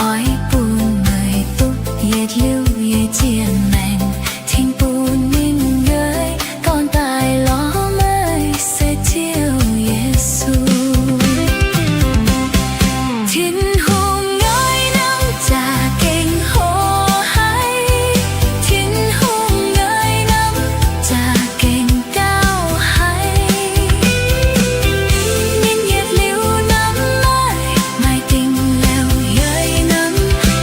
Oix bun meih duqv yietc liuz nyei zien maengc, tengx bun ninh nyei Dorn daaih lorz meih se Ziouv Yesu. Tin-Hungh nyei namv za'gengh hoqc haic, Tin-Hungh nyei namv za'gengh gauh haic. Ninh yietc liuz namv meih, maaih dingc liouc yeic namv,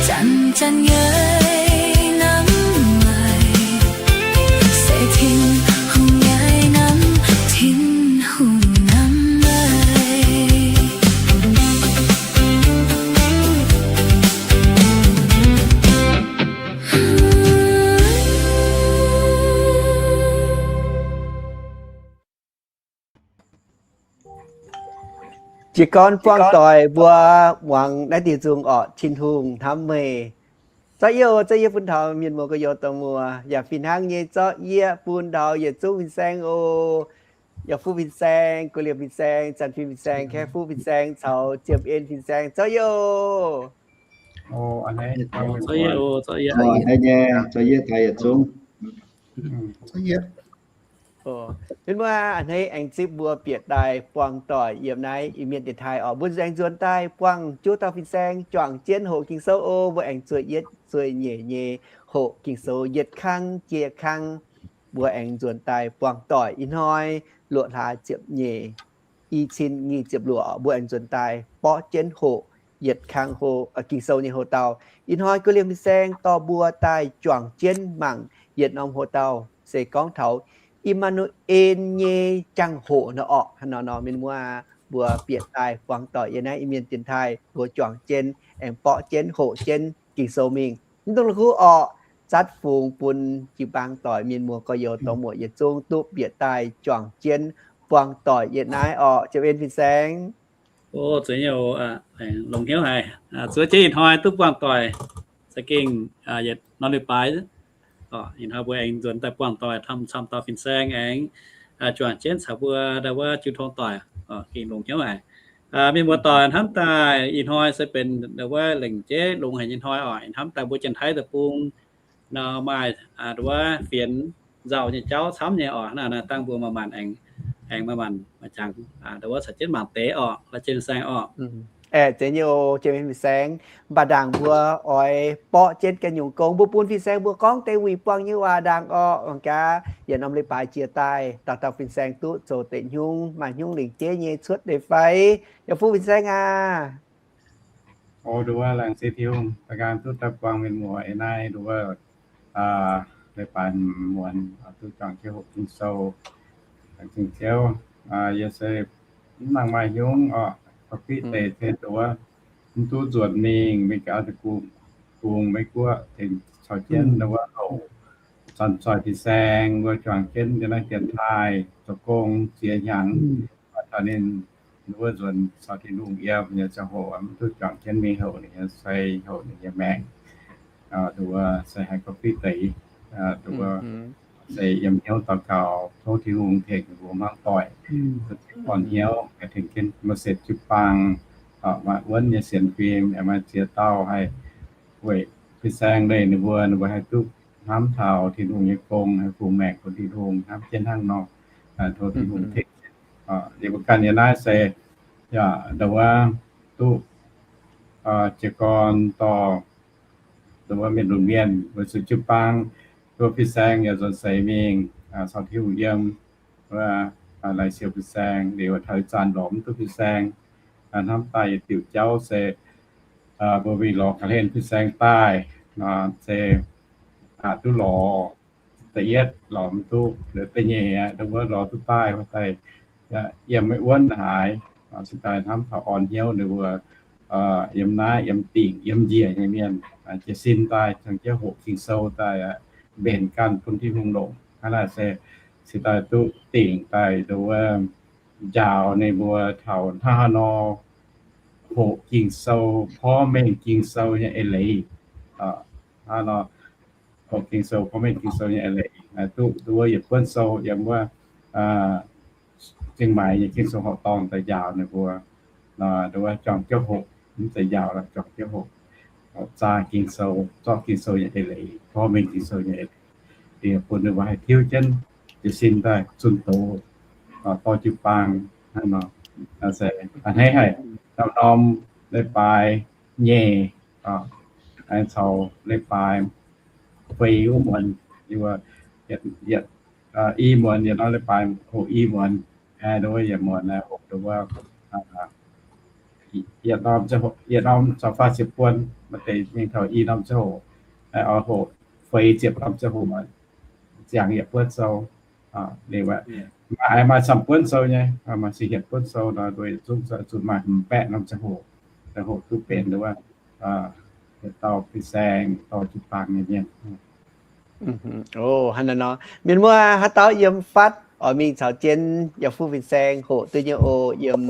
zanc-zanc yeic namv meih, se Tin-Hungh nyei namv, Tin-Hungh namv meih. Jiez gorn buangh doic mbuo muangx naaiv diuh nzung orqc, Tin-Hungh hnamv meih. Zorqv yie, zorqv yie bun taux mienh muoz gorx-youz dorh muoz, yaac fih hnangv nyei zorqv yie bun taux yietc zungv fin-saeng oc. Yaac fuqv fin-saeng, gu'nyuoz liemh fin-saeng, zanc fin-saeng, kaeqv fuqv fin-saeng caux ziepc en fin-saeng, zorqv yie oc. Zorqv yie oc, zorqv yie, zorqv yie taux yietc zungv. Mienh muoz a'hneiv aengx zipv mbuo bieqc daaih buangh doic yiem naaiv Iu-Mienh dienx taaih orqc. Mbuo aengx nzuonx daaih buangh juov dauh fin-saeng juangc jienv hoqc Ging-Sou oc. Mbuo aengx zueih yietv zueih nyeic nyei hoqc Ging-Sou yietc kang jiex kang. Mbuo aengx nzuonx daaih buangh doic. Ih hnoi luoqc hlaax ziepc nyeic, i cin nyic ziepc luoqc, mbuo aengx nzuonx daaih borqv jienv hoqc yietc kang ho, Ging-Sou nyei hoc-dauh. Ih hnoi gu'nyuoz liemh fin-saeng dorh mbuo daaih juangc jienv mangc yietc norm hoc-dauh se gorngv taux I^maa^nu^en nyei jangx-hoc nor orqc. Hnangv nor nor mienh muoz, mbuo bieqc daaih buangh doic yiem naaiv Iu-Mienh dienx taaih, mbuo juangc jienv aengx borqv jienv hoqc jienv Ging-Sou mingh. Mv dungx la'kuqv orqc, zatv fungx bun jiu-baang doic mienh muoz gorx-youz dorh muoz yietc zungv duqv bieqc daaih juangc jienv buangh doic yiem naaiv orqc. Ziepc en fin-saeng. O, zueiz nyei oc, longx hnyouv haic. Zuov jienv ih hnoi duqv buangh doic za'gengh yietc norm leiz-baaix. Ih hnoi mbuo aengx nzuonx daaih buangh doic camv-camv dauh fin-saeng aengx juangc jienv caux mbuo ndau wuov jiu tong doic, gengh longx hnyouv haic. Mienh muoz doic hnamv daaih ih hnoi se benx ndau wuov lengc jeiv longx haic nyei hnoi oc. Ih hnamv daaih mbuo Janx-Taiv deic-bung nor maaih ndau wuov fienx nzauh nyei jauv camv nyei oc. Hnangv naaiv dangh mbuo maaih maanc aengx, aengx maaih maanc maaih jangx ndau wuov caux jienv mangc deix orqc. La'zien fin-saeng orqc. Aeqv, zeiz nyei oc, James fin-saeng. Mv baac ndaangc mbuo oix borqv jienv ganh nyungc gong, mbuo bun fin-saeng mbuo gorngv deix wuic buangh nyei waac ndaangc orqc. Mangc gaax yietc norm leiz-baaix jiex daaih, dauh dauh fin-saeng duqv zoux deix hnyungv, maaih hnyungv lingc jeiv nyei cuotv deix fai? Yaac fuqv fin-saeng aac. O, ndau wuov laengz zingh Tin-Hungh daaih nqaang duqv daaih buangh mienh muoz ih naaiv ndau wuov leiz-baaix muonz duqv juangc jienv hoqc Ging-Sou. Laengz zingh Ziouv. Yie se mv nangc maaih hnyungv orqc, gorngv fiqv deix se ndau wuov mv duqv nzuonx mingh, mingh gaux deic-bung, bung Meiv Guoqv tengx caux jienv ndau wuov houc zanc-zoih fin-saeng mbuo juangc jienv yiem naaiv dienx taaih zoux gong ziex hnyangx. Taux ninh wuov nzuonx caux Tin-Hungh yiem nyei ziangh hoc mv duqv juangc jienv mingh houc ninh nyei sei, houc ninh nyei maengc. Ndau wuov se haih gorngv fiqv deix, ndau wuov se yiem hnyouv daux gaux tov Tin-Hungh tengx mbuo hmuangv doic, orn-hnyouv, haih tengx jienv mbuo setv jiu-baang, maaih wuonv nyei sienx fim, aengx maaih ziex dauh haih weic fin-saeng leih ninh mbuo, ninh mbuo haih duqv hnamv taux Tin-Hungh nyei gong, haih fungx maengc bun Tin-Hungh hnamv jienv hnangv nor. Tov Tin-Hungh tengx. Yie mbuo ganh yiem naaiv se, yaac ndau wuov duqv jiez gorn dorh ndau wuov mienh lunx mienh weic zuqc jiu-baang ndau wuov fin-saeng yaac nzuonx seix mingh caux Tin-Hungh yiem wuov, laengz siou fin-saeng liuz taux ih zanc lorz mv duqv fin-saeng. Hnamv daaih yietc diuc jauv se mbuo mingh lorz ga'hlen fin-saeng daaih, se duqv lorz da'yietv lorz mv duqv, liuz da'nyeic aqv, ndau wuov lorz duqv daaih, daaih yiem maiv wuonv haaix. Se daaih hnamv taux orn-hnyouv ninh mbuo yiem naaiv, yiem dingc, yiem njiec nyei mienh, jiez sin daaih, caux jienv hoqc Ging-Sou daaih, mbenc ganh bun Tin-Hungh longc. Hnangv naaic se, se daaih duqv dingc daaih ndau wuov njaaux ninh mbuo taux hnangv haaix nor hoqc Ging-Sou, porv mengh Ging-Sou nyei eix leiz. Hnangv nor hoqc Ging-Sou, porv mengh Ging-Sou nyei eix leiz, duqv ndau wuov yietc buonv sou yiem wuov Zingh Maix nyei Ging-Sou horqc dorngh daaih njaaux ninh mbuo, ndau wuov juangc jienv hoqc, mv zeiz njaaux, juangc jienv hoqc. zaah Ging-Sou, zorqv Ging-Sou nyei eix leiz, gorngv mengh Ging-Sou nyei eix leiz, liuz bun ninh mbuo haih tiuv jienv jiez sin daaih zunh doz dorh jiu-baang hnangv nor. Se a'hneiv haic, norm-norm leiz-baaix nyei, aengx caux leiz-baaix feix wuov muonz, yietc, i muonz yietc norm leiz-baaix hoqc i muonz, aa, nduov yietc muonz hoqc nduov, yietc norm, yietc norm caux faah ziepc buon, maaih deix mingh taux i norm ziangh hoc, oix hoqc feix ziepc norm ziangh hoc, ziangx yietc buonv sou. Liuz, maaih, maaih camv buonv sou nyei, maaih se hietc buonv sou nor, nduov yietc zungv zuqc maaih hmz baeqv norm ziangh hoc, ziangh hoc duqv benx nduov yietc dauh fin-saeng dorh jiu-baang nyei mienh. O, hnangv naaiv nor, mienh muoz, haaix dauh yiem fatv oix mingh caux jienv yaac fuqv fin-saeng hoqc duqv nyei oc. Yiem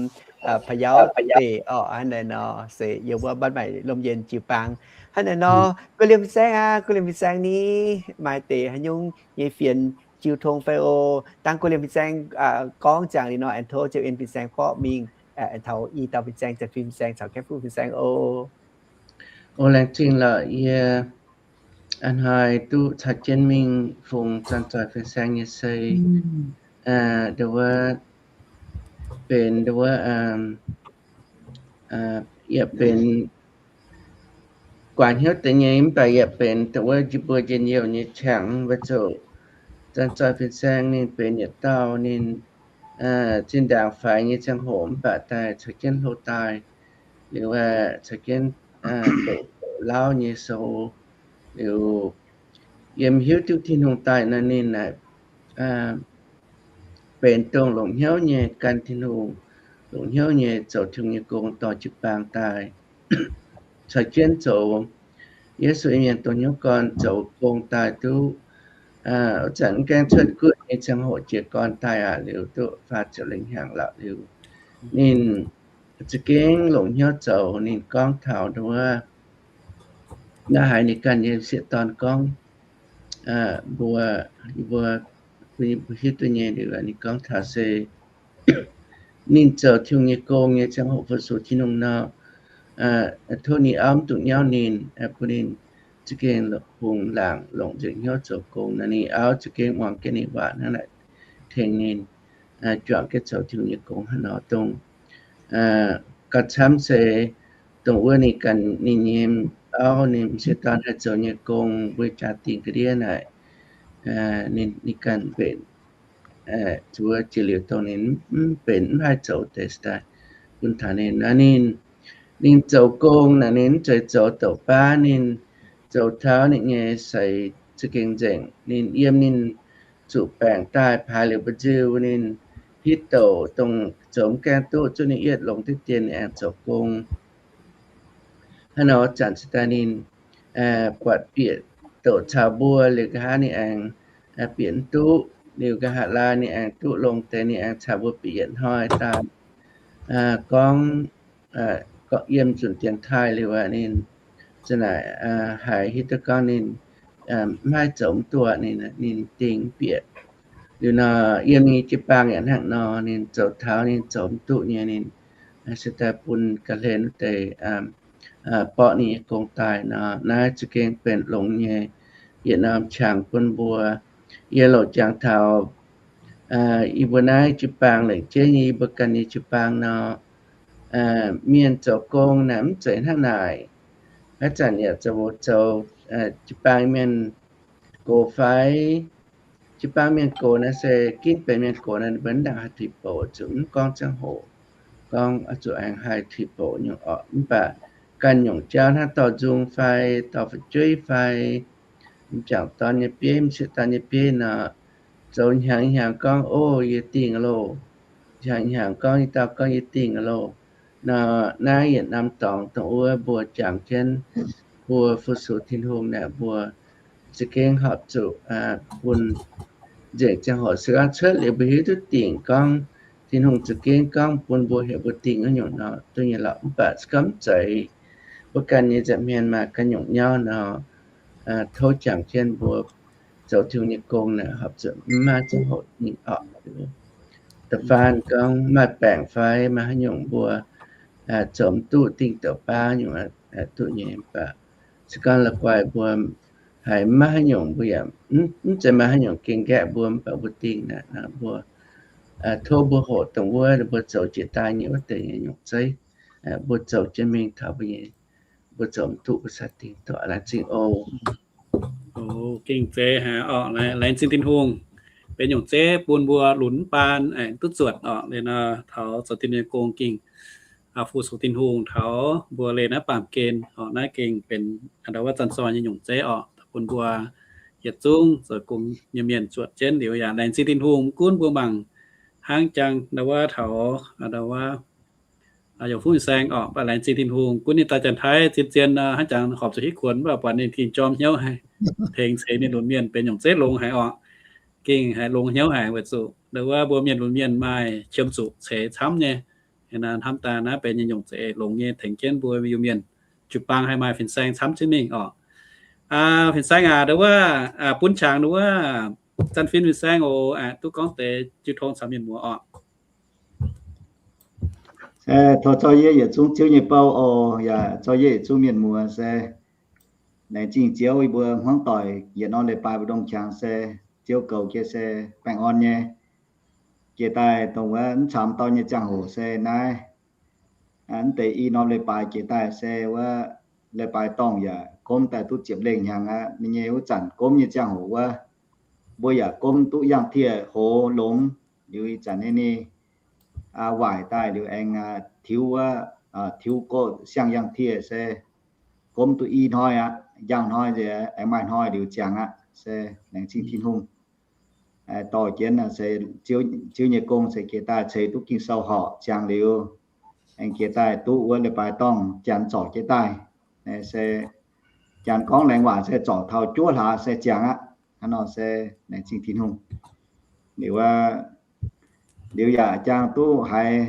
Pa'yauv deic orqc, hnangv naaiv nor se yiem wuov Mbatv Maaic Lomh Yenh jiu-baang. Hnangv naaiv nor, guei liemh fin-saeng aac, guei liemh fin-saeng ni, maaih deix haaix nyungc nyei fienx jiu tong fai oc? Dangh guei liemh fin-saeng gorngv ziangx liuz nor, aengx tov ziepc en fin-saeng borqv mingh, aengx taux i dauh fin-saeng, Janx-Fim fin-saeng caux Kaeqv Fuqv fin-saeng oc. O, laengz zingh lorqc. Yie a'hnoi duqv caux jienv mingh fungx Janx-Zoih fin-saeng nyei sei, nduov benx nduov, yaac benx guaax hnyouv deix nyei, mv baac yaac benx dongh wuov njien-youh nyei qangx, weic zuqc Janx-Zoih fin-saeng ninh benx yietc dauh ninh zinh ndaangc faix nyei ziangh hoc mv baac daaih caux jienv hlo daaih, liuz caux jienv doqc, doqc lauv nyei sou, liuz yiem hiuv duqv Tin-Hungh daaih nor, ninh naaic benx dongh longc hnyouv nyei gan Tin-Hungh, longc hnyouv nyei zoux Tin-Hungh nyei gong dorh jiu-baang daaih, caux jienv zoux Yesu Mienh dongh hnyouv gorn zoux gong daaih duqv, wuov zanc mv gaengh cuotv guoqv nyei ziangh hoc jiez gorn daaih aqv, liuz duqv faah ziepc lengh hnyangx lorqc liuz, ninh za'gengh longc hnyouv zoux. Ninh gorngv taux nduov naaiv haiz ninh ganh nyei sieqv dorn gorngv, mbuo, mbuo, mbuo hiuv duqv nyei liuz, ninh gorngv taux se ninh zoux Tin-Hungh nyei gong nyei ziangh hoc fu-sux Tin-Hungh nor, tov ninh auv mv dungx nyauv ninh, bun ninh za'gengh bungx laangc longc nzengc hnyouv zoux gong nor. Ninh auv za'gengh muangx jienv ninh waac hnangv naaic tengx ninh juangc jienv zoux Tin-Hungh nyei gong hnangv nor. Dongh gauh camv se dongh wuov ninh ganh ninh nyei auv, ninh m'sieqv dorn haih zoux nyei gong mbuo jaa-dingh ga'ndiev naaic, ninh, ninh ganh mbenc zuov jiex liuz dongh ninh mv benx mv haih zoux deix daaih bun taux ninh. Naaiv ninh, ninh zoux gong naaic ninh mv zeiz zoux douc baav, ninh zoux taux ninh nyei seix za'gengh nzengc. Ninh yiem ninh zuqc baengc daaih paaix liuz mba'nziu ninh hitv douc dongh zoux mv gaengh duqv, zuqv ninh yietv longx diqv dien ninh aengx zoux gong. Hnangv nor zanc se daaih ninh buatc bieqc douc caux mbuo liuz nqa'haav ninh aengx bieqc mv duqv, liuz nqa'haav laai ninh aengx duqv longx deix, ninh aengx caux mbuo bieqc yietc hnoi daaih gorngv, gorngv yiem nzunc dienx taaih liuz aqv, ninh za'naaic haiz hiuv duqv gorngv ninh mv haih zoux mv duqv, ninh, ninh dingh mv bieqc. Liuz nor yiem ninh jiu-baang yaac hnangv nor, ninh zoux taux ninh zoux mv duqv nyei, ninh se daaih bun ga'hlen wuov deix borqv ninh nyei gong daaih nor. Naaiv za'gengh benx longx nyei yietc norm qangx bun mbuo. Yie loc jangx taux yie mbuo naaiv jiu-baang lengc jeiv nyei yie mbuo ganh nyei jiu-baang nor, mienh zoux gong naaic mv zeiz hnangv naaic. Haaix zanc yaac zoux, zoux jiu-baang mienh gox fai jiu-baang mienh gox naaiv se ginv benx mienh gox naaiv, ninh mbuo mv nangc haih tuix bouc, zuqc mv gorngv ziangh hoc, gorngv zuqc aengx haih tuix bouc nyungc orqc. Mv baac ganh nyungc jauv hnangv dorh nzung fai dorh fu'jueiv fai m'jangc dorn nyei bieiv, m'sieqv dorn nyei bieiv nor, zoux hnyangx hnyangx gorngv, O, yie dingh loh. Hnyangx hnyangx gorngv, Yie dauh gorngv yie dingh loh. Nor naaiv yietc norm dorngx dongh wuov mbuo jangx jienv mbuo fu-sux Tin-Hungh naaic, mbuo za'gengh horpc zuqc bun nzengc ziangh hoc se gorngv cuotv liuz mbuo hiuv duqv dingc gorngv Tin-Hungh za'gengh gorngv bun mbuo heuc mbuo dingh wuov nyungc nor duqv nyei lorqc. Mv baac se gorngv mv zeiz, mbuo ganh nyei nza'hmien maaih ganh nyungc nyauv nor, tov jangx jienv mbuo zoux Tin-Hungh nyei gong naaic horpc zuqc mv maaih ziangh hoc dingh orqc. Da'faanh gorngv maaih baengc fai maaih haaix nyungc mbuo zoux mv duqv, dingh douc baav nyungc duqv nyei, mv baac Se gorngv la'guaih mbuo haiz maiv maaih haaix nyungc, mbuo yaac mv zeiz maaih haaix nyungc gengh nqaeqv mbuo, mv baac mbuo dingh naaic mbuo tov mbuo hoqc dongh wuov mbuo zoux jiex daaih nyei wuov deix nyei nyungc zeiv, mbuo zoux jienv mingh taux mbuo nyei, mbuo zoux mv duqv mbuo cingx dingh dorh. Laengz zingh oc. Gengh zeiz haic orqc. Laengz zingh Tin-Hungh benx nyungc zeiv bun mbuo lunx mv baan aengx duqv zuotc orqc. Liuz nor taux zoux Tin-Hungh nyei gong gengh fu-sux Tin-Hungh taux mbuo leih naaiv baamh gen orqc. Naaiv gengh benx ndau wuov zanc-zoih nyei nyungc zeiv orqc, bun mbuo yietc zungv zoux gong nyei mienh zuotc jienv liuz yaac laengz zingh Tin-Hungh. Mv gunv mbuo mangc hnangv jangx ndau wuov taux ndau wuov Yongh Fuqv Fin-Saeng orqc, mv baac laengz zingh Tin-Hungh gunv ninh daaih Janx-Taiv zien-zien hnangv jangx horpc zuqc hitv kuonx, mv baac buatc ninh gengh jorm hnyouv haic, tengx ceix mienh lunx mienh benx nyungc zeiv longx haic orqc. Gengh haiz longx hnyouv haic weic zuqc ndau wuov mbuo mienh lunx mienh maaih qiemx zuqc ceix camv nyei. Hnamv daaih naaiv benx nyei nyungc zeiv longx nyei tengx jienv mbuo Iu-Mienh jiu-baang haih maaih fin-saeng camv jienv mingh orqc. Fin-saeng aac, ndau wuov bun qangx ndau wuov Zanc Fin Fin-Saeng oc, duqv gorngv deix jiu tong caux mienh muoz orqc. Se tov zorqv yie yietc zungv Ziouv nyei bou oc, yaac zorqv yie yietc zungv mienh muoz se laengz zingh Ziouv yie mbuo hmuangv doic yietc norm leiz-baaix mbu'ndongx qangx se Ziouv goux jiex se baengh orn nyei. Jiex daaih dongh wuov mv camv dorn nyei ziangh hoc se naaiv, mv deix i norm leiz-baaix jiex daaih se wuov leiz-baaix dorngh yaac gomv daaih duqv ziepc lengh hnyangx aqv. Ninh nyei wuov zanc gomv nyei ziangh hoc wuov, mbuo yaac gomv duqv yangh tiev hoz longx. Liuz ih zanc nyei ninh waaic daaih liuz aengx tiuv wuov, tiuv gox siang-yangh tiev se gomv duqv i hnoi aqv. Njang hnoi nziex aengx maaih hnoi liuz ziangx aqv. Se laengz zingh Tin-Hungh. Dorh jienv se Ziouv nyei gong se jiex daaih ceix duqv Ging-Sou horpc ziangx liuz, aengx jiex daaih duqv wuov leiz-baaix dorngh Janx zorc jienv daaih. Se Janx gorngv laengz waac se zorc taux juov hlaax se ziangx aqv. Hnangv nor se laengz zingh Tin-Hungh. Liuz, liuz yaac jangx duqv haiz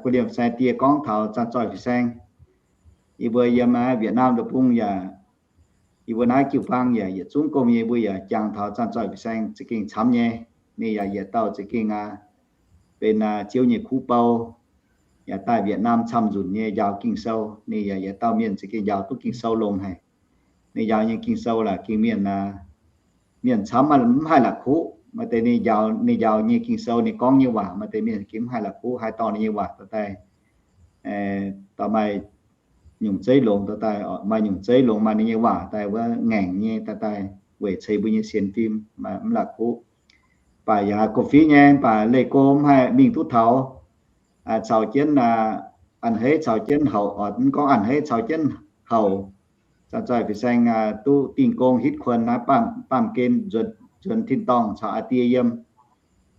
guv liemh sai die gorngv taux Zanc Zoih Fin-Saeng. Yie mbuo yiem Vietnam deic-bung yaac, yie mbuo naaiv jiu-baang yaac yietc zungv gomh nyei, mbuo yaac jangx taux Zanc Zoih Fin-Saeng za'gengh camv nyei. Ninh yaac yietc dauh za'gengh benx Ziouv nyei kuv bou, yaac daaih Vietnam camv nzunc nyei njaaux Ging-Sou. Ninh yaac yietc dauh mienh za'gengh njaaux duqv Ging-Sou longx haic. Ninh njaaux nyei Ging-Sou laaix gengh mienh, mienh camv mv haih la'kuqv. Maaih deix ninh njaaux, ninh njaaux nyei Ging-Sou ninh gorngv nyei waac maaih deix mienh gengh mv haih la'kuqv, haih dorh ninh nyei waac daaih, dorh maaih nyungc zeiv longx daaih, maaih nyungc zeiv longx maaih ninh nyei waac daaih wuov ngaengc nyei daaih, daaih weic ceix mbuo nyei sienx fim, mv la'kuqv. Baac yaac haiz gauh fiqv nyei, baac leih go mv haih mingh duqv taux, caux jienv a'hneiv caux jienv houc, mv gorngv a'hneiv caux jienv houc, Zanc Zoih Fin-Saeng duqv dingh gong hitv kuonx naaiv baamh gen nzuonx tin-dorngh caux aa die yiem.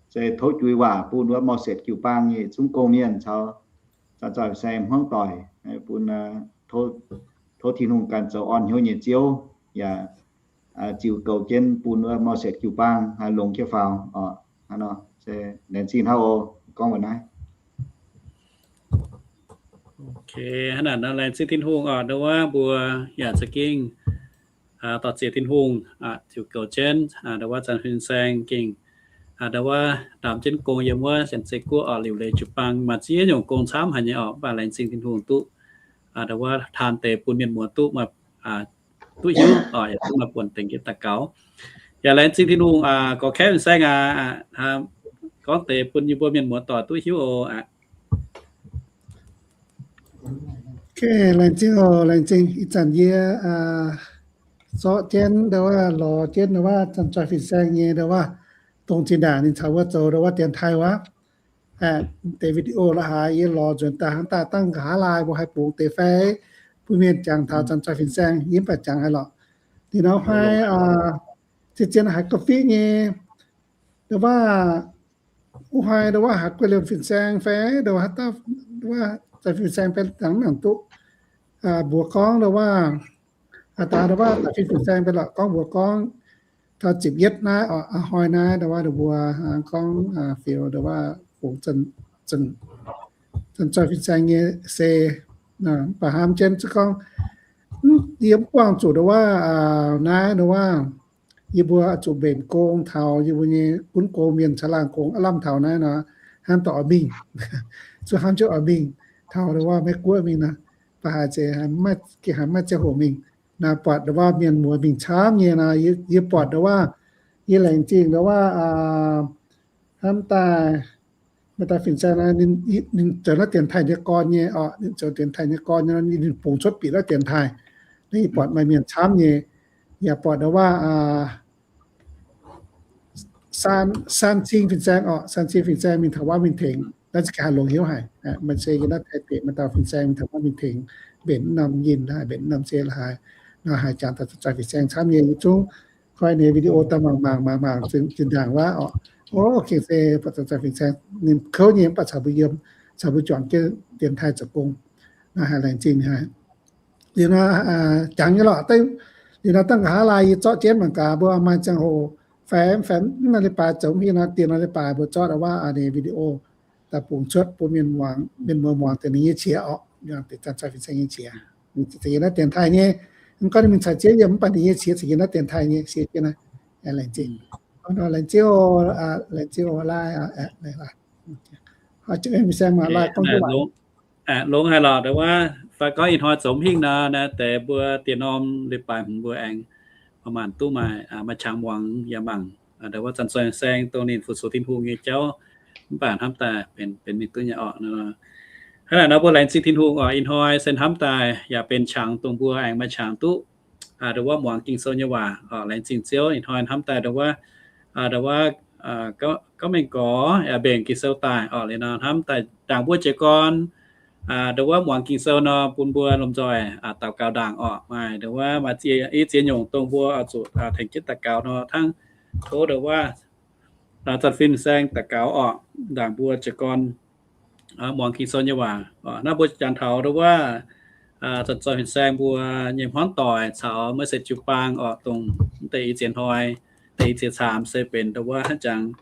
Se tov jui waac bun wuov Mauv Setc jiu-baang nyei zungv gong-mienh caux Zanc Zoih Fin-Saeng hmuangv doic, bun tov Tin-Hungh ganh zoux orn hnyouv nyei Ziouv, yaac ziux goux jienv bun wuov Mauv Setc jiu-baang longx jienv faaux. Laengz zingh hnangv oc. Gorngv mbuo naaiv. Hnangv naaic nor laengz zingh Tin-Hungh oc, ndau wuov mbuo yaac za'gengh dorh ziex Tin-Hungh ziux goux jienv ndau wuov Zanc Fin-Saeng gengh ndau wuov ndaamv jienv gong yiem wuov Sienx Zei Guoqv oc, liuc leiz jiu-baang maaih ziex nyungc gong camv haic nyei oc. Mv baac laengz zingh Tin-Hungh duqv ndau wuov taan deix bun mienh muoz duqv maaih duqv hiuv oc, yaac duqv maaih buonc dengx jienv daux gaux. Yaac laengz zingh Tin-Hungh gorx-kaeqv Fin-Saeng aac, gorngv deix bun yie mbuo mienh muoz doic duqv hiuv oc. Laengz zingh oc, laengz zingh. Ih zanc yie zorqv jienv ndau wuov lorz jienv ndau wuov Zanc Zoih Fin-Saeng nyei ndau wuov dongh zinh ndaangc ninh caux wuov zoux ndau wuov dienx taaih wuov deix video la'haaix, yie lorz nzuonx daaih hnangv daaih dangh nqa'haav laai mbuo haih bungx deix fai bun mienh jangx taux Zanc Zoih Fin-Saeng, yie mv baac jangx haic lorqc. Ninh nor haiz zien-zien haiz gauh-fiqv nyei ndau wuov, wuov haiz ndau wuov haiz guei liemh fin-saeng fai ndau wuov, ndau wuov Zanc Fin-Saeng fai dangh mv nangc duqv mbuox gorngv ndau wuov, aa, daaih ndau wuov Zanc Fin Fin-Saeng fai lorqc gorngv mbuox gorngv taux ziepc yietv naaiv, aa, hnoi naaiv ndau wuov, ndau wuov gorngv fiou ndau wuov fungx Zanc Zoih Fin-Saeng nyei se, mv baac hnamv jienv se gorngv yie mv buangh zuqc ndau wuov naaiv ndau wuov yie mbuo zuqc mbenc gong taux yie mbuo nyei gunv gong mienh caangh laangh gong aav lamh taux naaiv nor, hnamv dorh oix mingh, zuqc hnamv jienv oix mingh taux ndau wuov Meiv Guoqv mingh nor, ba'haaix zeiz gengh haiz maiv ziangh hoc mingh. Naaiv buatc ndau wuov mienh muoz mingh camv nyei nor, yie buatc ndau wuov, yie laengz zingh ndau wuov, hnamv daaih maaih dauh fin-saeng, ninh zoux naaiv dienx taaih nyei gorn nyei oc, ninh zoux dienx taaih nyei gorn nyei, ninh bungx cuotv bieqc naaiv dienx taaih. Naaiv yie buatc maaih mienh camv nyei, yaac buatc ndau wuov, San, San Cing fin-saeng oc, San Cing fin-saeng mingh taux wuov mingh tengx, naaiv za'gengh haih longx hnyouv haic. Maaih se yie naaiv Taiv deic maaih dauh fin-saeng mingh taux wuov mingh tengx, mbenc norm yinh, mbenc norm se la'haaix, nor haiz jangx daaih fin-saeng camv nyei. Yie zungv koi ninh video daaih mangc mangc mangc mangc zinh ndaangc wuov oc. O, gengh se buatc fin-saeng ninh kouv nyei, mv baac caux mbuo yiem, caux mbuo juangc jienv dienx taaih zoux gong, naaiv haiz laengz zingh haic. Liuz nor, jangx nyei lorqc. Liuz nor dangh nqa'haav laai yie zorqv jienv mangc gaax mbuo maaih ziangh hoc fai mv fai mv nor leiz-baaix zoux mv hiuv nor, dien nor leiz-baaix mbuo zorqv wuov a'neix video daaih bungx cuotv bun mienh muangx, mienh muoz muangx deix ninh nyei qiex oc, deix zanc-zanc fin-saeng nyei qiex. Caux yie naaiv dienx taaih nyei, mv gorngv ninh mingh caux jienv yiem mv baac ninh nyei qiex caux yie naaiv dienx taaih nyei qiex jienv naaiv. Laengz zingh, laengz zingh, laengz zingh laai. Fin-saeng maaih laai gorngv duqv waac. Longx haic lorqc, ndau wuov fai gorngv ih hnoi zoux mv hingh nor, naaiv deix mbuo diex norm leiz-baaix hmz mbuo aengx maaih maanc duqv maaih, maaih qangx muangx yaac mangc ndau wuov zanc-zanc fin-saeng dongh ninh fu-sux Tin-Hungh nyei jauv, mv baac hnamv daaih benx, benx mingh duqv nyei oc. Hnangv naaic nor mbuo laengz zingh Tin-Hungh oc. Ih hnoi se hnamv daaih yaac benx qangx dongh mbuo aengx maaih qangx duqv ndau wuov muangx Ging-Sou nyei waac oc. Laengz zingh Ziouv. Ih hnoi hnamv daaih ndau wuov, ndau wuov gorngv mengh gorx yaac mbenc Ging-Sou daaih oc. Liuz nor hnamv daaih ndaangc mbuo jiez gorn ndau wuov muangx Ging-Sou nor, bun mbuo lomh nzoih daux gaux ndaangc oc. Maaih ndau wuov maaih i ziex nyungc dongh mbuo oix zuqc tengx jienv daux gaux nor, hnangv tov ndau wuov zanc-zanc fin-saeng daux gaux oc, ndaangc mbuo jiez gorn muangx Ging-Sou nyei waac. Naaiv mbuo jangx taux ndau wuov zanc-zanc fin-saeng mbuo nyei hmuangv doic caux maiv se jiu-baang oc, dongh deix i ziex hnoi, deix i ziex caamx se benx ndau wuov hnangv jangx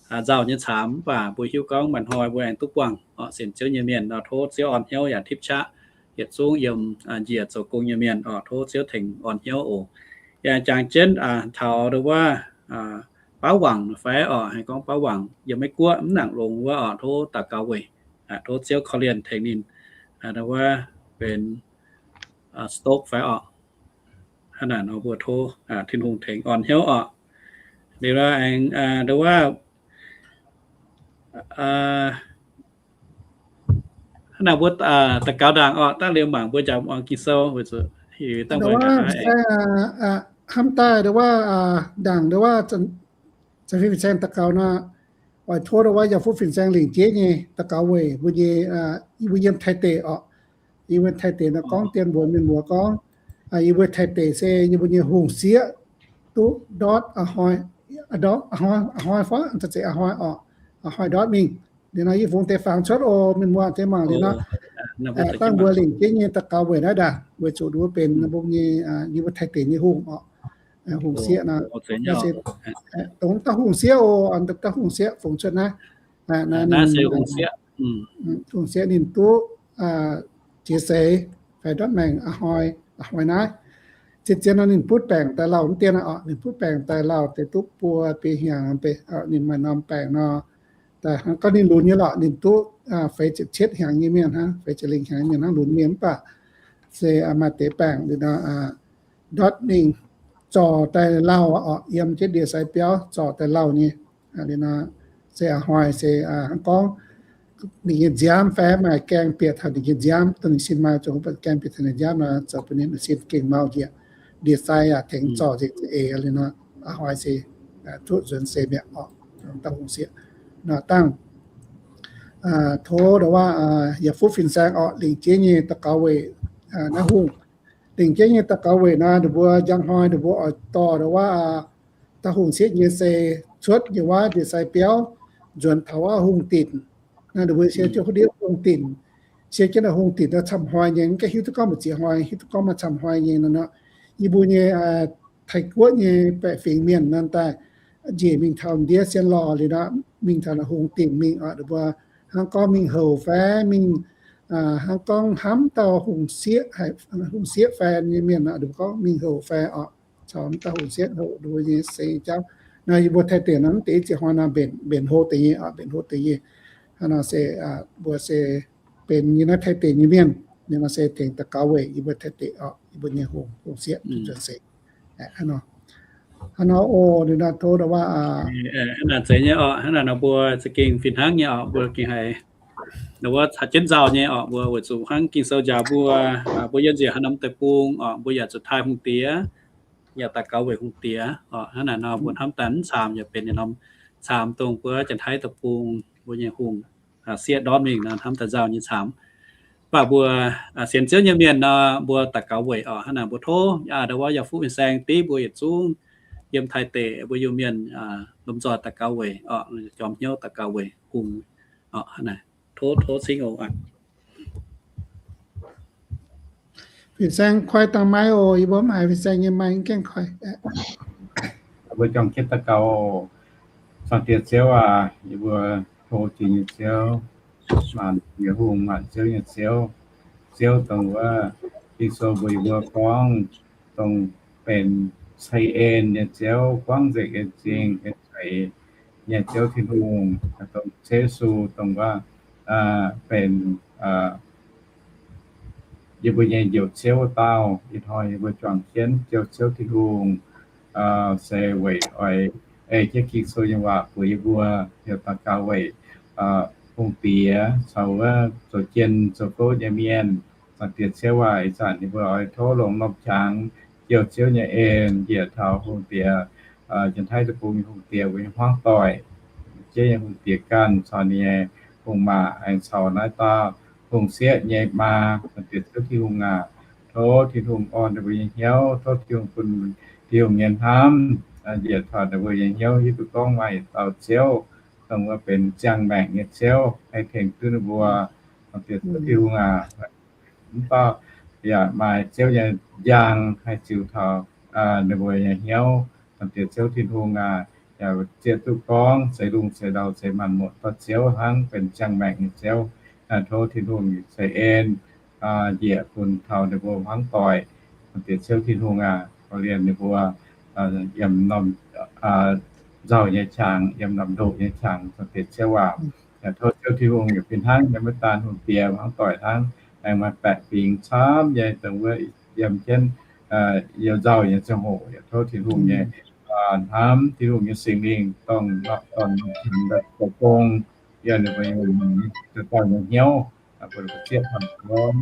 nzauh nyei caamx, mv baac mbuo hiuv gorngv maaih hnoi mbuo aengx duqv buangh oc. Sienx Ziouv nyei mienh nor, tov Ziouv orn hnyouv yaac tipv qaqv yietc zungv yiem njiec zoux gong nyei mienh oc. Tov Ziouv tengx orn hnyouv oc. Yaac jangx jienv taux ndau wuov baav wangc fai oc, haih gorngv baav wangc yiem Meiv Guoqv mv nangc longx wuov oc, tov daux gaux weic, tov Ziouv korv-lienh tengx ninh ndau wuov benx stroke fai oc. Hnangv naaic nor mbuo tov Tin-Hungh tengx orn hnyouv oc. Liuz nor aengx ndau wuov hnangv naaic mbuo daux gaux ndaangc oc, dangh liuz mangc mbuo jangx muangx Ging-Sou weic zuqc hiuv dangh mbuo hnamv daaih ndau wuov ndaangc ndau wuov zanc-zanc fin-saeng daux gaux nor, oix tov ndau wuov yaac fuqv fin-saeng lingc jeiv nyei daux gaux weic mbuo nyei, mbuo yiem Taiv deic oc. Yie mbuo Taiv deic nor gorngv dien mbuox mienh muoz gorngv, yie mbuo Taiv deic se yie mbuo nyei hungh sieqv duqv ndortv a'hnoi, a'hnoi, a'hnoi fai zeiz a'hnoi oc, a'hnoi ndortv mingh. Liuz nor yie fungx deix fangx cuotv oc, mienh muoz deix mangc liuz nor, dangh mbuo lingc jeiv nyei daux gaux weic naaiv ndaangc, weic zuqc ninh mbuo benx mbuo nyei, yie mbuo Taiv deic nyei hungh oc. Hungh sieqv nor, dongh dauh hungh sieqv oc, dauh hungh sieqv fungx cuotv naaiv. Hungh sieqv ninh duqv jiex seix fai ndortv maengc a'hnoi, a'hnoi naaiv. Zien-zien nor ninh butv baengc daaih lauh mv dien oc, ninh butv baengc daaih lauh deix duqv buo biei hnyangx, ninh maaih norm baengc nor, daaih hnangv gorngv ninh lunx nyei lorqc, ninh duqv feix ziepc cietv hnyangx nyei mienh hnangv, feix ziepc lingh hnyangx nyei mienh hnangv, lunx mienh mv baac se maaih deix baengc liuz nor ndortv mingh zorc daaih lauh oc, yiem jienv ndie-sai biauv zorc daaih lauh nyei. Liuz nor se a'hnoi se hnangv gorngv ninh nyei nziaamv fai maaih gaeng bieqc taux ninh nyei nziaamv, dongh ninh sin maaih zungv gaeng bieqc taux ninh nziaamv nor, zoux bun ninh sin gengh mau njiec. Ndie-sai yaac tengx zorc nzengc eix liuz nor, a'hnoi se duqv nzuonx seix mi'aqv oc. Dauh hungh sieqv nor dangh tov ndau wuov yaac fuqv fin-saeng oc, lingc jeiv nyei daux gaux weic naaiv hungh. Lingc jeiv nyei daux gaux weic nor, ninh mbuo njang hnoi ninh mbuo oix dorh ndau wuov dauh hungh sieqv nyei sei cuotv nyei wuov ndie-sai biauv nzuonx taux wuov hungh dinc. Naaiv ninh mbuo sie jienv hungh dinc, sie jienv naaiv hungh dinc nor camv hnoi nyei, mv gaengh hiuv duqv gorngv maaih ziex hnoi, hiuv duqv gorngv maaih camv hnoi nyei nor. Yie mbuo nyei Taiv guoqv nyei baeqc fingx mienh nor daaih njiec mingh taux ndiev sien lorh liuz nor, mingh taux naaiv hungh dinc mingh oc, ninh mbuo hnangv gorngv mingh houc fai mingh hnangv gorngv hnamv dauh hungh sieqv, hungh sieqv fai nyei mienh nor, ninh mbuo gorngv mingh houc fai oc, caux dauh hungh sieqv houc ninh mbuo nyei seix jauv. Nor yie mbuo Taiv deic nor mv deix ziex hnoi nor mbenc, mbenc hlo deix nyei oc, mbenc hlo deix nyei. Hnangv nor se mbuo se benx nyei naaiv Taiv deic nyei mienh. Ninh nor se tengx daux gaux weic yie mbuo Taiv deic orqc, yie mbuo nyei hungh, hungh sieqv, nzunc seix. Hnangv nor, hnangv nor oc, ninh nor tov ndau wuov, hnangv naaic zeiz nyei orqc. Hnangv naaic nor mbuo za'gengh fih hnangv nyei orqc, mbuo gengh haiz ndau wuov caux jienv nzauh nyei orqc, mbuo weic zuqc hnangv Ging-Sou njaaux mbuo, mbuo yiem njiec haaix norm deic-bung orqc, mbuo yaac zuqc taaih hungh diex, yaac daux gaux weic hungh diex orqc. Hnangv naaic nor mbuo hnamv daaih mv caamx yaac benx ninh norm caamx dongh mbuo Janx-Taiv deic-bung mbuo nyei hungh sieqv ndortv mingh nor hnamv daaih nzauh nyei caamx. Mv baac mbuo sienx Ziouv nyei mienh nor, mbuo daux gaux weic orqc. Hnangv naaic mbuo tov ndau wuov yaac fuqv fin-saeng div mbuo yietc zungv yiem Taiv deic mbuo Iu-Mienh lomh nzoih daux gaux weic orqc, jorm hnyouv daux gaux weic hungh orqc. Hnangv naaic, tov, tov cingv oc. Fin-saeng koi dangh maiv oc, yie mbuo mv haiz fin-saeng nyei maiv gaengh koi. Mbuo juangc jienv daux gaux oc. Zaangc Diex Ziouv aac, yie mbuo tov jiex nyei Ziouv, maanc nyei hungh, maanc ziouv nyei Ziouv, Ziouv dongh wuov Ging-Sou mbuox yie mbuo gorngv, dongh benx ceix en nyei Ziouv, buangv nzengc en zingh en ceix nyei Ziouv Tin-Hungh, dongh Ziouv Yesu, dongh wuov benx yie mbuo nyei Njoux Ziouv wuov dauh. Ih hnoi yie mbuo juangc jienv Ziouv, Ziouv Tin-Hungh, se weic oix ei jienv Ging-Sou nyei waac mbuox yie mbuo heuc daux gaux weic hungh diex caux wuov zoux jien zoux gouv nyei mienh. Zaangc Diex Ziouv aac, ih zanc yie mbuo oix tov longc norm qangx jouh Ziouv nyei en njiec taux hungh diex, Janx-Taiv deic-bung nyei hungh diex, mbuo nyei hmuangv doic, Ziouv nyei hungh diex ganh caux ninh nyei hungh maac aengx caux naaiv dauh hungh sieqv nyei maa. Zaangc Diex Ziouv Tin-Hungh aac, tov Tin-Hungh orn ninh mbuo nyei hnyouv, tov Tin-Hungh bun Tin-Hungh nyei hnamv njiec taux ninh mbuo nyei hnyouv, hiuv duqv gorngv maaih yietc dauh Ziouv, dongh wuov benx ziangh maengc nyei Ziouv, haih tengx duqv ninh mbuo. Zaangc Diex Ziouv Tin-Hungh aac, mv baac yaac maaih Ziouv nyei njang haih ziux taux ninh mbuo nyei hnyouv. Zaangc Diex Ziouv Tin-Hungh aac, yaac zieqv duqv gorngv seix lungh seix ndau seix maanc muotc dorh Ziouv hnangv benx ziangh maengc nyei Ziouv. Tov Tin-Hungh ceix en njiec bun taux ninh mbuo hmuangv doic. Zaangc Diex Ziouv Tin-Hungh aac, korv-lienh ninh mbuo yiem norm nzauh nyei qangx, yiem norm ndoqc nyei qangx. Zaangc Diex Ziouv aac, yaac tov Ziouv Tin-Hungh yaac fih hnangv yiem wuov daan hungh diex hmuangv doic hnangv, aengx maaih baeqc fingx camv nyei dongh wuov yiem jienv yiem nzauh nyei ziangh hoc, yaac tov Tin-Hungh nyei hnamv, Tin-Hungh nyei Singx Lingh dongh, dongh zoux gong yiem ninh mbuo nyei dauh dauh nyei hnyouv, bun ninh mbuo zieqv taux gorngv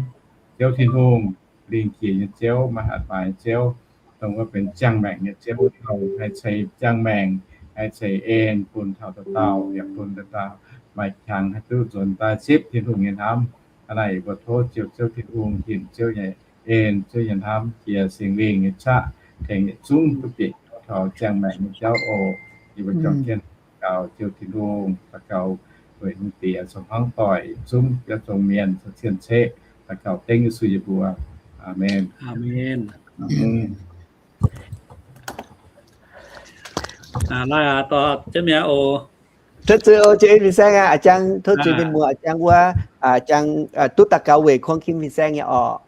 Ziouv Tin-Hungh, lingh jiex nyei Ziouv, maiv hatc maaiz nyei Ziouv, dongh wuov benx ziangh maengc nyei Ziouv, haih ceix ziangh maengc, haih ceix en bun taux dauh dauh, yaac bun dauh dauh maaih qangx haih duqv nzuonx daaih zipv Tin-Hungh nyei hnamv. Hnangv naaic yie mbuo tov Ziouv, Ziouv Tin-Hungh hinc Ziouv nyei en, Ziouv nyei hnamv, jiex Singx Lingh nyei qaqv tengx yietc zungv duqv bieqc taux ziangh maengc nyei jauv oc. Yie mbuo juangc jienv daux gaux Ziouv Tin-Hungh, daux gaux weic hungh diex caux hmuangv doic yietc zungv, yietc zungv mienh caux cien-ceqv, daux gaux dengv Yesu nyei mbuox. Aamen. Aamen. Tov zuiz oc, Janx-Taiv fin-saeng aac, a'jang tov zuiz mienh muoz, a'jang wuov, a'jang duqv daux gaux weic Kuang-Kim fin-saeng nyei orqc.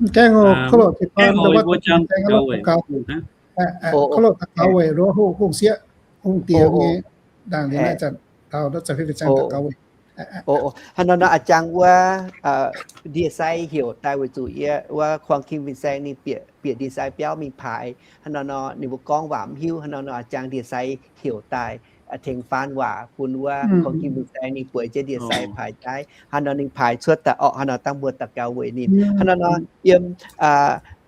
Mv gaengh oc, kov loc daux gaux, kov loc daux gaux weic hungh sieqv, hungh diex nyei, ndaangc liuz naaiv zanc taux daux gaux weic. Hnangv nor nor a'jang wuov ndie-sai heuc daaih weic zuqc yie wuov Kuang-Kim fin-saeng ninh bieqc, bieqc ndie-sai biauv mingh paaix. Hnangv nor nor ninh mbuo gorngv waac mv hiuv, hnangv nor nor a'jang ndie-sai heuc daaih tengx faan waac bun wuov Kuang-Kim fin-saeng ninh bueix jienv ndie-sai paaix jaaix. Hnangv nor ninh paaix cuotv daaih orqc, hnangv nor dangh mbuo daux gaux weic ninh. Hnangv nor nor yiem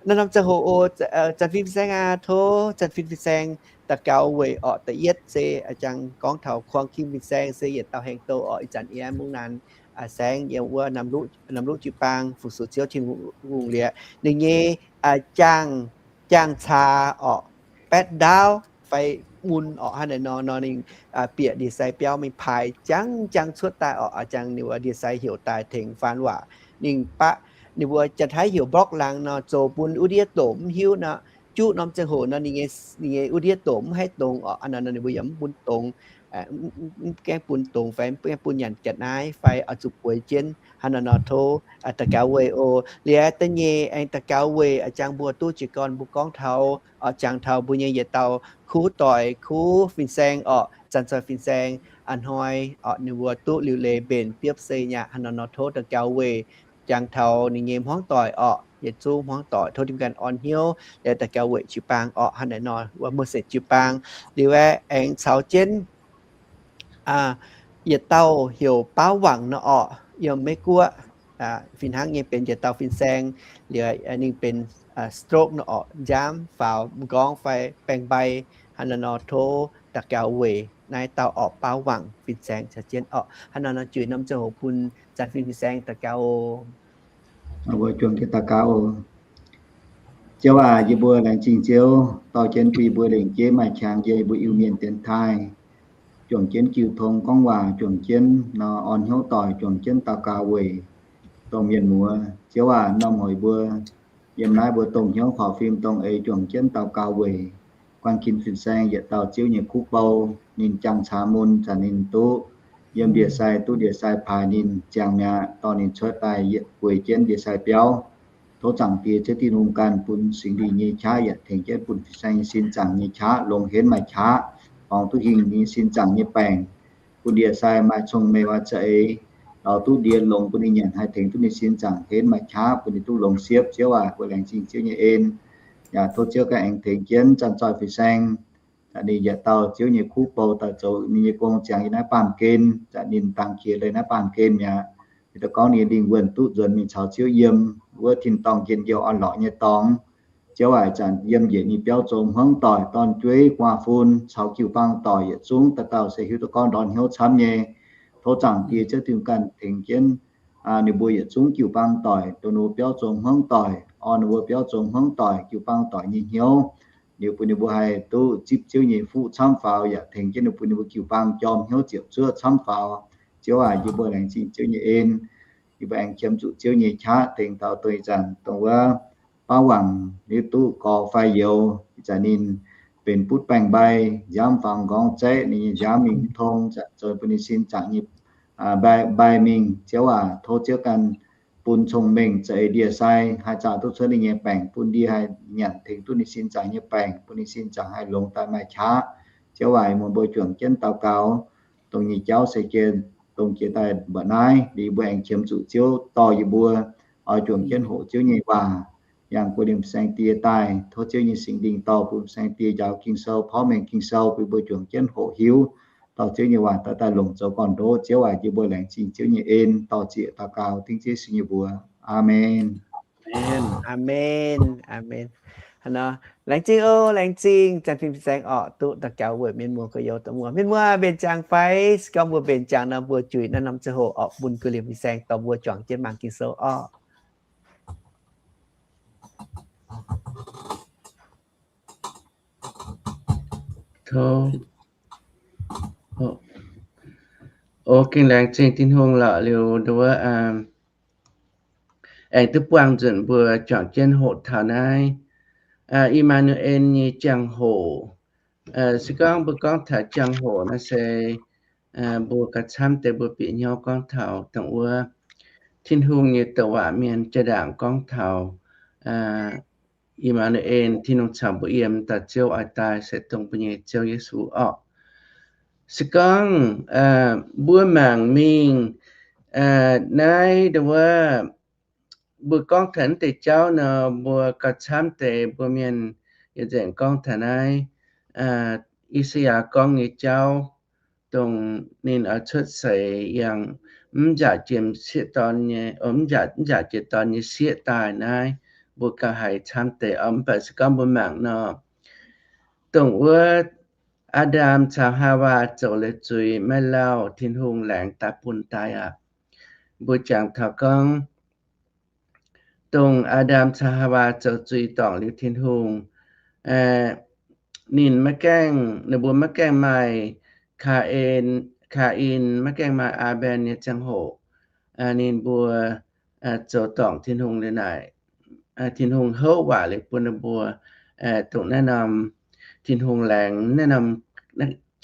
naaiv norm ziangh hoc oc, Janx-Fin fin-saeng aac, tov Janx-Fin fin-saeng daux gaux weic orqc. Da'yietv se a'jang gorngv taux Kuang-Kim fin-saeng se yietc dauh heng douh orqc. Ih zanc yie mv naan saengv yiem wuov Namluqv jiu-baang fu-sux Ziouv Tin-Hungh liuz, ninh nyei jaang, jaang caa orqc, baetv ndaauv fai mun orqc. Hnangv naaic nor nor ninh bieqc ndie-sai biauv mingh paaix jangv jangv cuotv daaih orqc. A'jang ninh wuov ndie-sai heuc daaih tengx faan waac. Ninh baav ninh mbuo Janx-Taiv heuc mbokv laangz nor, zoux bun wuov ndiev doqc mv hiuv nor, juqv norm ziangh hoc nor ninh nyei wuov ndiev doqc mv haih dongz orqc. Hnangv naaic nor ninh mbuo yaac mv bun dongz, mv gaengh bun dongz fai mv gaengh bun nyanc ga'naaiv fai oix zuqc bueix jienv. Hnangv naaic nor tov daux gaux weic oc. Liuz da'nyeic aengx daux gaux weic a'jang mbuo duqv jiez gorn mbuo gorngv taux orqc, jangx taux mbuo nyei yietc dauh kuv doic, kuv fin-saeng orqc, Zanc Zoih fin-saeng. A'hnoi orqc ninh mbuo duqv liuc leiz mbenc biopv se nyaqv. Hnangv naaic nor tov daux gaux weic jangx taux ninh nyei hmuangv doic orqc, yietc zungv hmuangv doic tov Tin-Hungh ganh orn hnyouv liuz daux gaux weic jiu-baang orqc. Hnangv naaiv nor wuov mbuo sienx jiu-baang liuz aengx caux jienv yietc dauh heuc Baauv Wangc nor orqc, yiem Meiv Guoqv. Fih hnangv nyei benx yietc dauh fin-saeng liuz ninh benx stroke nor orqc, nziaamv faaux m'nqorngv fai baengc-mbai. Hnangv naaiv nor tov daux gaux weic naaiv dauh orqc, Baauv Wangc fin-saeng caux jienv orqc. Hnangv naaiv nor juix norm ziangh hoc bun Zanc Fim fin-saeng daux gaux oc. Mbuo juangc jienv daux gaux oc. Ziouv aac, yie mbuo laengz zingh Ziouv dorh jienv bun yie mbuo lengc jeiv maaih qangx yie mbuo Iu-Mienh dienx taaih, juangc jienv jiu tong gorngv waac, juangc jienv nor orn hnyouv doic, juangc jienv daux gaux weic domh mienh muoz. Ziouv aac, norm hoc yie mbuo yiem naaiv mbuo domh hnyouv horpc fim dongh eix juangc jienv daux gaux weic guanh kin fin-saeng yietc dauh Ziouv nyei kuv bou, ninh jangx caax mun zanc ninh duqv yiem ndie-sai, duqv ndie-sai paaix ninh ziangh mi'aqv, dorh ninh cuotv daaih weic jienv ndie-sai biauv. Tov Zaangc Diex Ziouv Tin-Hungh ganh bun Singx Lingh nyei qaqv yaac tengx jienv bun fin-saeng nyei sin zaangc nyei qaqv longx henv maaih qaqv, borngz duqv hingh ninh nyei sin zaangc nyei baengc, bun ndie-sai maaih cong-mengh waac za'eix, lorz duqv ndie longx bun ninh nyanc, haih tengx duqv ninh sin zaangc henv maaih qaqv, bun ninh duqv longx siepv. Ziouv aac, mbuo laengz zingh Ziouv nyei en. Yaac tov Ziouv ganh aengx tengx jienv zanc zoih fin-saeng, zanc ninh yietc dauh Ziouv nyei kuv bou daaih zoux ninh nyei gong ziangx yiem naaiv baamh gen, zanc ninh dangx qiex leih naaiv baamh gen mi'aqv. Yie daux gorngv ninh lingh wuonh duqv nzuonx mingh caux Ziouv yiem wuov tin-dorngh njien-youh orn-lorqc nyei dorngx. Ziouv aac, zanc yiem njiec ninh biauv zoux hmuangv doic, dorn-jueiv, guaa-fun caux jiu-baang doic yietc zungv dauh dauh se hiuv duqv gorngv ndortv hnyouv camv nyei. Tov Zaangc Diex Ziouv Tin-Hungh ganh tengx jienv ninh mbuo yietc zungv jiu-baang doic, dongh ninh mbuo biauv zoux hmuangv doic, orn ninh mbuo biauv zoux hmuangv doic, jiu-baang doic nyei hnyouv. Liuz bun ninh mbuo haih duqv zipv Ziouv nyei fuqv camv faaux, yaac tengx jienv ninh bun ninh mbuo jiu-baang jorm hnyouv ziepc zuoqv camv faaux. Ziouv aac, yie mbuo laengz zingh Ziouv nyei en. Yie mbuo aengx qiemx zuqc Ziouv nyei qaqv tengx taux dongh ih zanc dongh wuov Baauv Wangc liuz duqv gorx fai youz, ih zanc ninh benx butv baengc-mbai, nziaamv faaux m'nqorngv zaeqv, ninh nyei nziaamv mingh mv tong, zanc zoux bun ninh sin zaangc nyei mbai mingh. Ziouv aac, tov Ziouv ganh bun cong-mengh za'eix ndie-sai haih zaah duqv cuotv ninh nyei baengc bun ndie haih nyanc tengx duqv ninh sin zaangc nyei baengc, bun ninh sin zaangc haih longx daaih maaih qaqv. Ziouv aac, muonz mbuo juangc jienv daux gaux, dongh nyei jauv se jiex, dongh jiex daaih mba'naaiv, liuz mbuo aengx qiemx zuqc Ziouv dorh yie mbuo oix juangc jienv hoqc Ziouv nyei waac, yangh guoqv liemh saeng-die daaih. Tov Ziouv nyei Singx Lingh dorh bun saeng-die njaaux Ging-Sou, porv mengh Ging-Sou bun mbuo juangc jienv hoqc hiuv, dorh Ziouv nyei waac daaih daaih longc zoux gorn-ndoqv. Ziouv aac, yie mbuo laengz zingh Ziouv nyei en, dorh zieqc daux gaux dengv Ziouv Yesu nyei mbuox. Aamen. Aamen. Aamen. Aamen. Hnangv nor, laengz zingh oc, laengz zingh Zanc Fim fin-saeng orqc, duqv daux gaux weic mienh muoz gorx-youz dongh mbuo. Mienh muoz mbenc ziangx fai? Se gorngv mbuo mbenc ziangx nor, mbuo juix naaiv norm ziangh hoc orqc bun guv liemh fin-saeng dorh mbuo juangc jienv mangc Ging-Sou orqc. Tov. O, gengh laengz zingh Tin-Hungh lorqc liuz nduov aengx duqv buangh nzunc mbuo juangc jienv hoqc taux naaiv I^maa^nu^en nyei jangx-hoc. Se gorngv mbuo gorngv taux jangx-hoc naaiv se mbuo gauh camv deix mbuo bieqc hnyouv gorngv taux dongh wuov Tin-Hungh nyei douc waac mienh jaa-ndaangc gorngv taux I^maa^nu^en, Tin-Hungh caux mbuo yiem, dauh Ziouv oix daaih se dongh mbuo nyei Ziouv Yesu orqc. Se gorngv mbuo mangc mingh naaiv nduov mbuo gorngv taux naaiv deix jauv nor, mbuo gauh camv deix mbuo mienh yietc nzengc gorngv taux naaiv I^saa^yaa gorngv nyei jauv, dongh ninh oix cuotv seix yangh mv nzaqc jiex sieqv dorn nyei, mv nzaqc jiex dorn nyei sieqv daaih naaiv, mbuo gauh haiz camv deix oc. Mv baac se gorngv mbuo mangc nor, dongh wuov Aa^ndam caux Haawaa zoux liuz zuiz maiv lauh, Tin-Hungh laengz daaih bun daaih aqv. Mbuo jangx taux gorngv, dongh Aa^ndam caux Haawaa zoux zuiz dorngc liuz Tin-Hungh, ninh maiv gaengh, ninh mbuo maiv gaengh maaih Kaa^en, Kaa^in, maiv gaengh maaih Aa^mben nyei ziangh hoc, ninh mbuo zoux dorngc Tin-Hungh liuz naaic, Tin-Hungh houv waac liuz bun ninh mbuo dongh naaiv norm Tin-Hungh laengz naaiv norm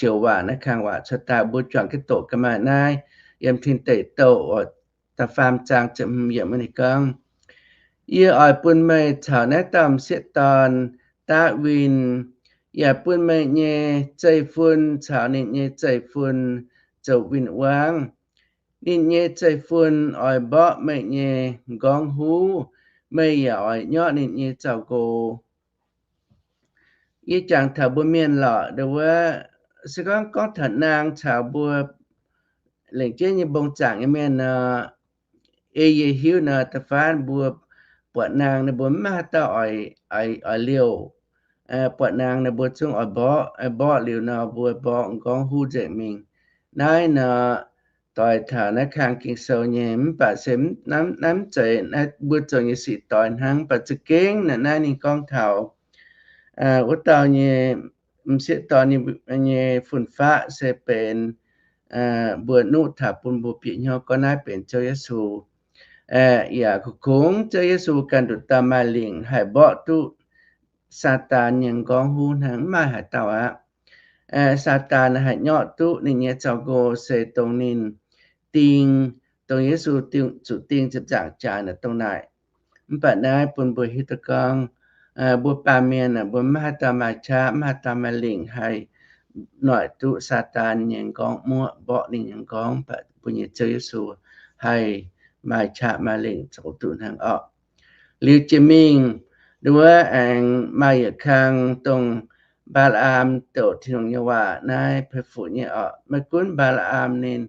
joux waac, naaiv kang waac cuotv daaih. Mbuo juangc jienv doqc ga'maaih naaiv yiem Tin Deic Douh da'faam zaang ziepc hmz yiemc wuov ninh gorngv, Yie oix bun meih caux naaiv dauh m'sieqv dorn daav win, yaac bun meih nyei zeiv-fun caux ninh nyei zeiv-fun zoux win-wangv. Ninh nyei zeiv-fun oix mborqv meih nyei m'nqorngv huv, meih yaac oix nyorqv ninh nyei zaux-nqo. Yie jangx taux mbuo mienh lorqc, nduov, se gorngv gorngv taux naang caux mbuo lengc jeiv nyei mbong zaangc nyei mienh nor, ei yie hiuv nor, da'faanh mbuo buatc naang ninh mbuo mv maaih haaix dauh oix, oix liouh. Buatc naang ninh mbuo zungv oix mborqv, mborqv liuz nor mbuo mborqv m'nqorngv huv nzengc mingh. Naaiv nor, doix taux naaiv kang Ging-Sou nyei, mv baac se naaiv mv zeiz mbuo zoux nyei sic doix hnangv, mv baac za'gengh naaiv ninh gorngv taux wuov dauh nyei, m'sieqv dorn nyei fun-faqv se benx mbuo nuqv taux bun mbuo bieqc hnyouv gorngv naaiv benx Ziouv Yesu. Yaac kungx Ziouv Yesu ganh nduqc dauh maaih lingc haih mborqv duqv Saadaan nyei m'nqorngv huv hnangv, mv maaih haaix dauh aqv. Saadaan haih nyorqv duqv ninh nyei zaux-nqo se dongh ninh ding, dongh Yesu zuqc ding ziepc nzaangc jaax naaic dongh naaic. Mv baac naaiv bun mbuo hiuv duqv gorngv, mbuo baamh mienh aah, mbuo mv haaix dauh maaih qaqv, mv haaix dauh maaih lingc haih noic duqv Saadaan nyei m'nqorngv muoqv, mborqv ninh nyei m'nqorngv, mv baac mbuo nyei Ziouv Yesu haih maaih qaqv maaih lingc zoux duqv hnangv orqc. Liuz jiex mingh, nduov, aengx maaih yietc kang dongh Mbaa^laa^am douc Tin-Hungh nyei waac naaiv peix fuqv nyei orqc. Maiv gunv Mbaa^laa^am ninh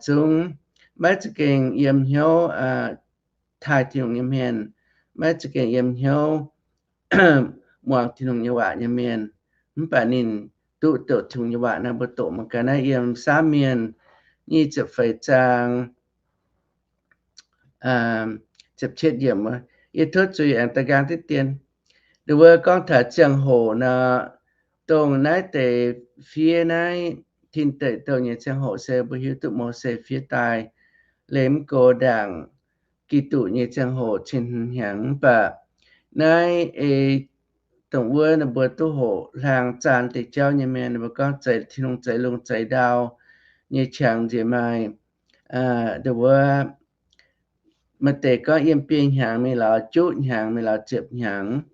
zungv maiv za'gengh yiem hnyouv taaih Tin-Hungh nyei mienh, maiv za'gengh yiem hnyouv muangx Tin-Hungh nyei waac nyei mienh, mv baac ninh duqv douc Tin-Hungh nyei waac naaiv mbuo doqc mangc gaax naaiv yiem Saamv Mienh nyic ziepc feix zaang ziepc cietv yiemc wuov. Yie tov zuiz aengx da'nqaang diqv dien. Nduov, gorngv taux ziangh hoc nor, dongh naaiv deix fiev naaiv Tin Deic Douh nyei ziangh hoc se mbuo hiuv duqv Mose fiev daaih, liemh go ndaangc Giduc nyei ziangh hoc cin hnyangx. Mv baac naaiv ei dongh wuov ninh mbuo duqv hoqc hlang zaanx deix jauv nyei mienh, ninh mbuo gorngv zeix Tin-Hungh zeix lungh zeix ndau nyei qangx nziex maaih, nduov, maaih deix gorngv yiem biei hnyangx mingh lorz juqv hnyangx mingh lorz ziepc hnyangx,